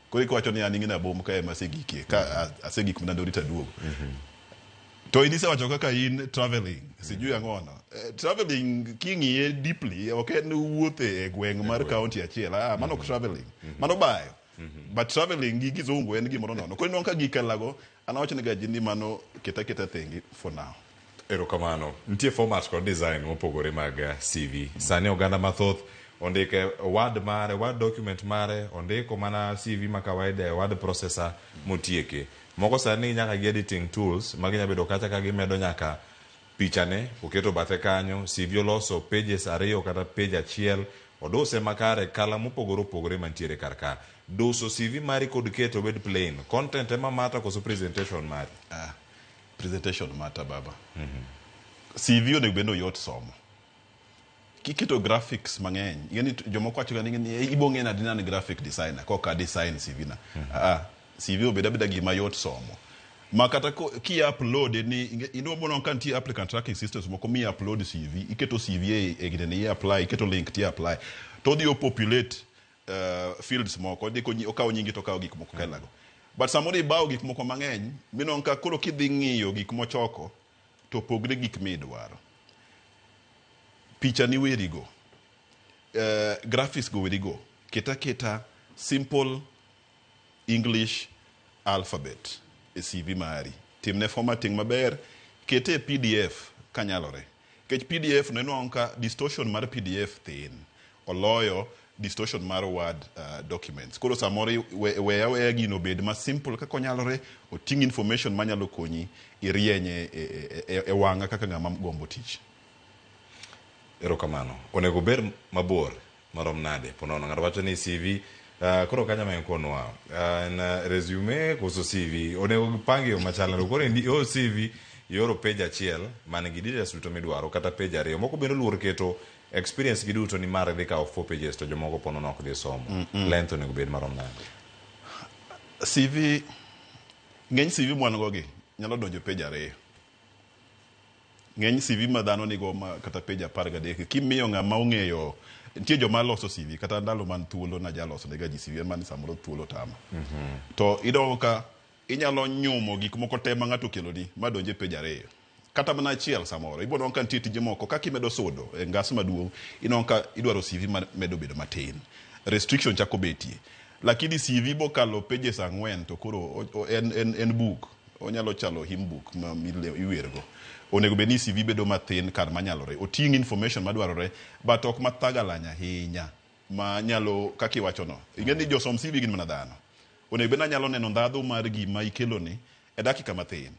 Koro ikiwacho ni an ing'e ni abom kae ema asegikie ka asegik mana Ndori taduogo. To in isewacho kaka in traveling, sijui ang'o no. Traveling king'iye deeply ok en wuoth e gweng' mar county achiel. Mano ok traveling. Mano bayo. But traveling gi kizungu en gimoro nono. Koro inwang'o ka gikalago, an awacho ne ga ji ni mano keta keta thenge for now. Erokamano. Nitie format kod design mopogore mag CV. Sani oganda mathoth ondike Word mare, Word document mare, ondiko mana CV ma kawaida e word processor motieke. Moko sani nyaka gi editing tools ma ginya bedo kacha ka gimedo nyaka pichane, oketo bathe kanyo, CV oloso pages 2 kata page 1, oduse makare, kala mopogore opogore mantiere kar ka. Duso CV mari kod keto obed plain. Content ema matter koso presentation mari? Presentation matter baba. CV onego bed ni oyot somo. Kiketo graphics mang'eny, ing'e ni jomoko wacho ga ni ibo ng'e nade ni an graphic designer koka design CV na. CV obed abeda gima yot somo. Ma kata ki upload ni inuo mono ka nitie applicant tracking systems moko mi upload CV, iketo CV e gine ni apply, iketo link ti apply. To odhi o populate fields moko, odhi okawo nyingi to okawo gik moko kelago. But samoro ibawo gik moko mang'eny, minwang'o ka koro kidhi ng'iyo gik mochoko, to pogre gik midwaro. Picha ni werigo, graphics go werigo, keta keta simple English alphabet e CV mari. Timne formatting maber, kete e PDF kanyalore. Nikech PDF no inwang'o ka distortion mar PDF thin, oloyo distortion mar Word documents. Koro samoro we aweya gino bed ma simple kaka onyalore, oting' information manyalo konyi irienye e wang'a kaka ng'ama gombo tich. Erokamano. Onego ber mabor marom nade? Ponono ng'ato wacho ni CV koro kanya ma konwa en resume koso CV onego gipangi yo machal nade? Koro ioro CV ioro page 1 man gi details duto midwaro kata page 2. Moko bende oluor keto experience gi duto ni mar dhi kawo 4 pages to jomoko ponono ok dhi somo. Length onego bed marom nade? CV ng'eny CV mwan go gi nyalo donjo page 2. Ng'eny CV ma dhano nigo ma kata page 13 kimiyo ng'ama ong'eyo nitie joma loso CV kata ndalo man thuolo na jaloso nega ji CV man samoro thuolo tama. To idongo ka inyalo nyumo gik moko te ma ng'ato okeloni ma donje page 2. Kata mana achiel samoro ibo nwang'o ka nitie tije moko kaka imedo sudo e ngas maduong' inwang'o ka idwaro CV ma medo bedo matin. Restriction chako betie. Lakini CV bokalo pages 4 to koro en book. Onyalo chalo hymn book ma iwergo. Onego bed ni CV bedo mathin kar manyalore. Oting' information madwarore but ok mathagalany ahinya ma nyalo kaka iwacho no. Ing'e ni josom CV gin mana dhano. Onego bed ni anyalo neno ndhadhu mar gima ikeloni e dakika mathin.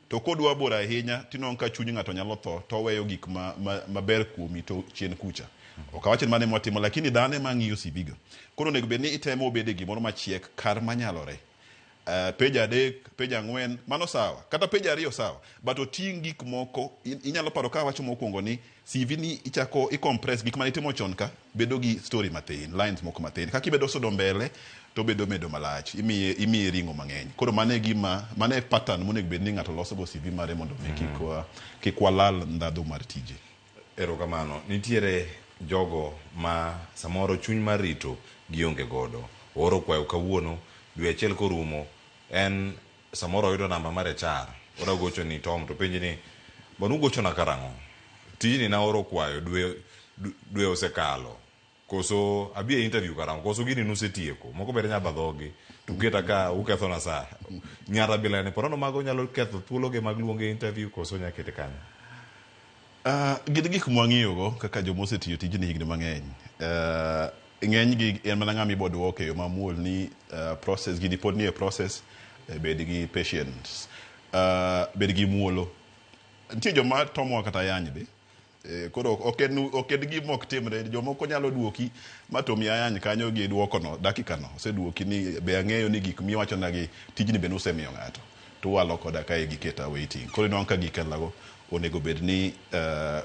To kodwa bor ahinya tinwang'o ka chuny ng'ato nyalo tho to oweyo gik maber kuomi to chien kucha. Ok awach ni mano ema watimo lakini dhano ema ng'iyo CV go. Koro onego bed ni itemo obede gimoro machiek kar manyalore. Page 3, page 4, mano sawa. Kata page 2 sawa. But oting' gik moko, inyalo paro ka awacho mokwongo ni CV ni ichako i-compress gik mane itimo chon ka, bedo gi story mathin, lines moko mathin. Kaka ibedo sudo mbele, to obedo medo malach, imiye ring'o mang'eny. Koro mano e gima, mano e pattern monego bed ni ng'ato loso go CV mare mondo mi kik walal ndhadhu mar tije. Erokamano. Nitiere jogo ma samoro chuny mar rito gionge godo. Ooro kwayo kawuono, dwe achiel korumo, en samoro oyudo namba mar HR. Oda gocho ni Tom to penji ni, bwana ugochona karang'o? Tijni naoro kwayo dwe osekalo. Koso abi e interview karang'o? Koso gini nusetieko? Moko bende nyalo dhogi. To uketa ka ukethona sa. Nyara bila ne porono mago nyalo ketho thuologe mag luonge interview koso nyalo kete kanyo? Gin gik mwang'iyogo kaka joma osetiyo tijni higni mang'eny. Ng'enygi en mana ng'ama ibo duoke e yo mamuol ni process, gini pod nie process, bed gi patience, bed gi muolo. Nitie joma tomowa kata ayany be. Koro ok en gima ok timre. Jomoko nyalo duoki ma tomi ayany kanyo gi duokono, dakika no. Oseduoki ni be ang'eyo ni gik miwachonagi tijni be nusemiyo ng'ato. To walo koda kae giketa waiting. Koro inwang'o ka gik lago onego bed ni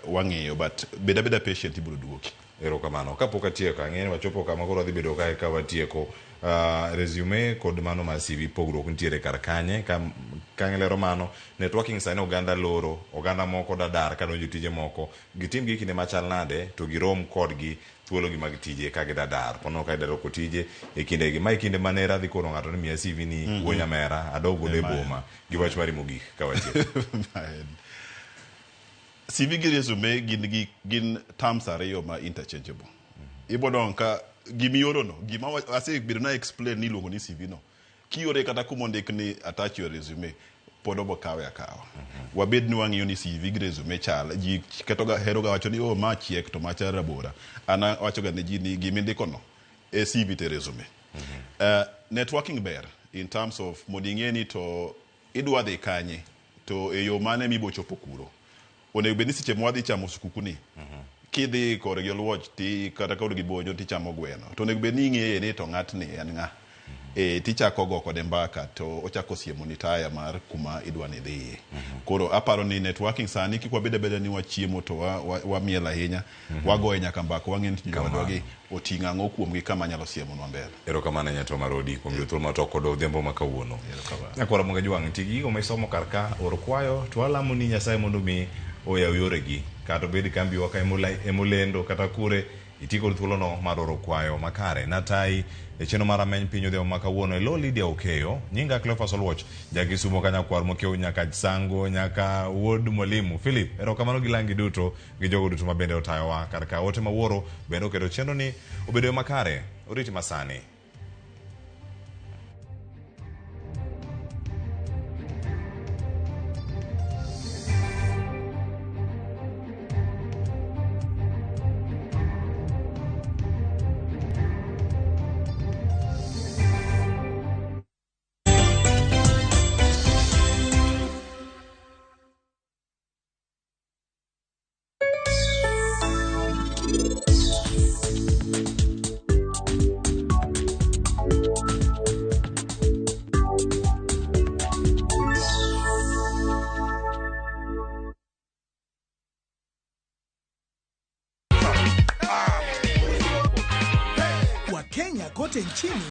wang'iyo, but bed abeda patient, ibiro duoki. Erokamano. Kapok atieko, ang'eyo ni wachopo kama koro wadhi bedo kae ka watieko. Resume kod mano mar CV pogruok nitiere kar kanye? Ka lero mano, networking sani oganda loro, oganda moko dadar kadonjo tije moko. Gitim gi kinde machal nade to girom kodgi thuologi mag tije ka gidadar. Pono ka idaro tije e kindegi. Ma e kinde mane radhi kono ng'ato ni miya CV ni wuo nyamera, adog godo e boma. Gi wach mari mogik ka watieko. CV gi resume gin terms ariyo ma interchangeable. Ibo nwang'o ka gimioro no, gima asebedo na explain ni iluongo ni CV no. Kiore kata kuma ondik ni attach your resume, pod obo kawe akawa. Wabed ni wang'iyo ni CV gi resume chal. Ji ketoga heroga wacho ni oh ma chiek to macha rabora. An awachoga ne ji ni gimindiko no e CV to e resume. Networking ber in terms of mondo ing'e ni to idwa dhi kanye to e yo mane mibo chopo kuro. Onego bed ni seche mwadhi chamo skuku ni, kidhi korgi Oluoch ti kata korgi Bonyo tichamo gweno. To onego bed ni ing'eye ni to ng'atni en ng'a. Tichako go kode mbaka to ochako siemoni taya mar kuma idwa ni idhiye. Koro aparo ni networking sani kik wabed abeda ni wachiemo to wamiel ahinya. Wagoye nyaka mbaka wang'e ni jowadwa gi oting'o ang'o kuomgi kama nyalo siemonwa mbele. Erokamano Nyato Marodi kuom yudo thuolo mar twak kodwa odhiambo ma kawuono. Nyakwara Ramogi Ajwang', ti gi gigo misomo kar ka, or kwayo to walamo ni Nyasaye mondo mi oyaw yoregi. Kata obed kambiwa ka emolendo kata kure, iti kod thuolono mar oro kwayo makare. Natai e chenro mar Rameny Piny odhiambo ma kawuono e lo Lydia Okeyo, nyinga Cleophas Oluoch, jakisumo ka nyakwar mokiewo nyaka Sango, nyaka wuod mwalimu Philip. Erokamano gi langi duto gi jogo duto ma bende otayowa kar ka. Ote mawuoro bende oketo chenro ni obedo yo makare. Oriti masani. Wakenya kote nchini.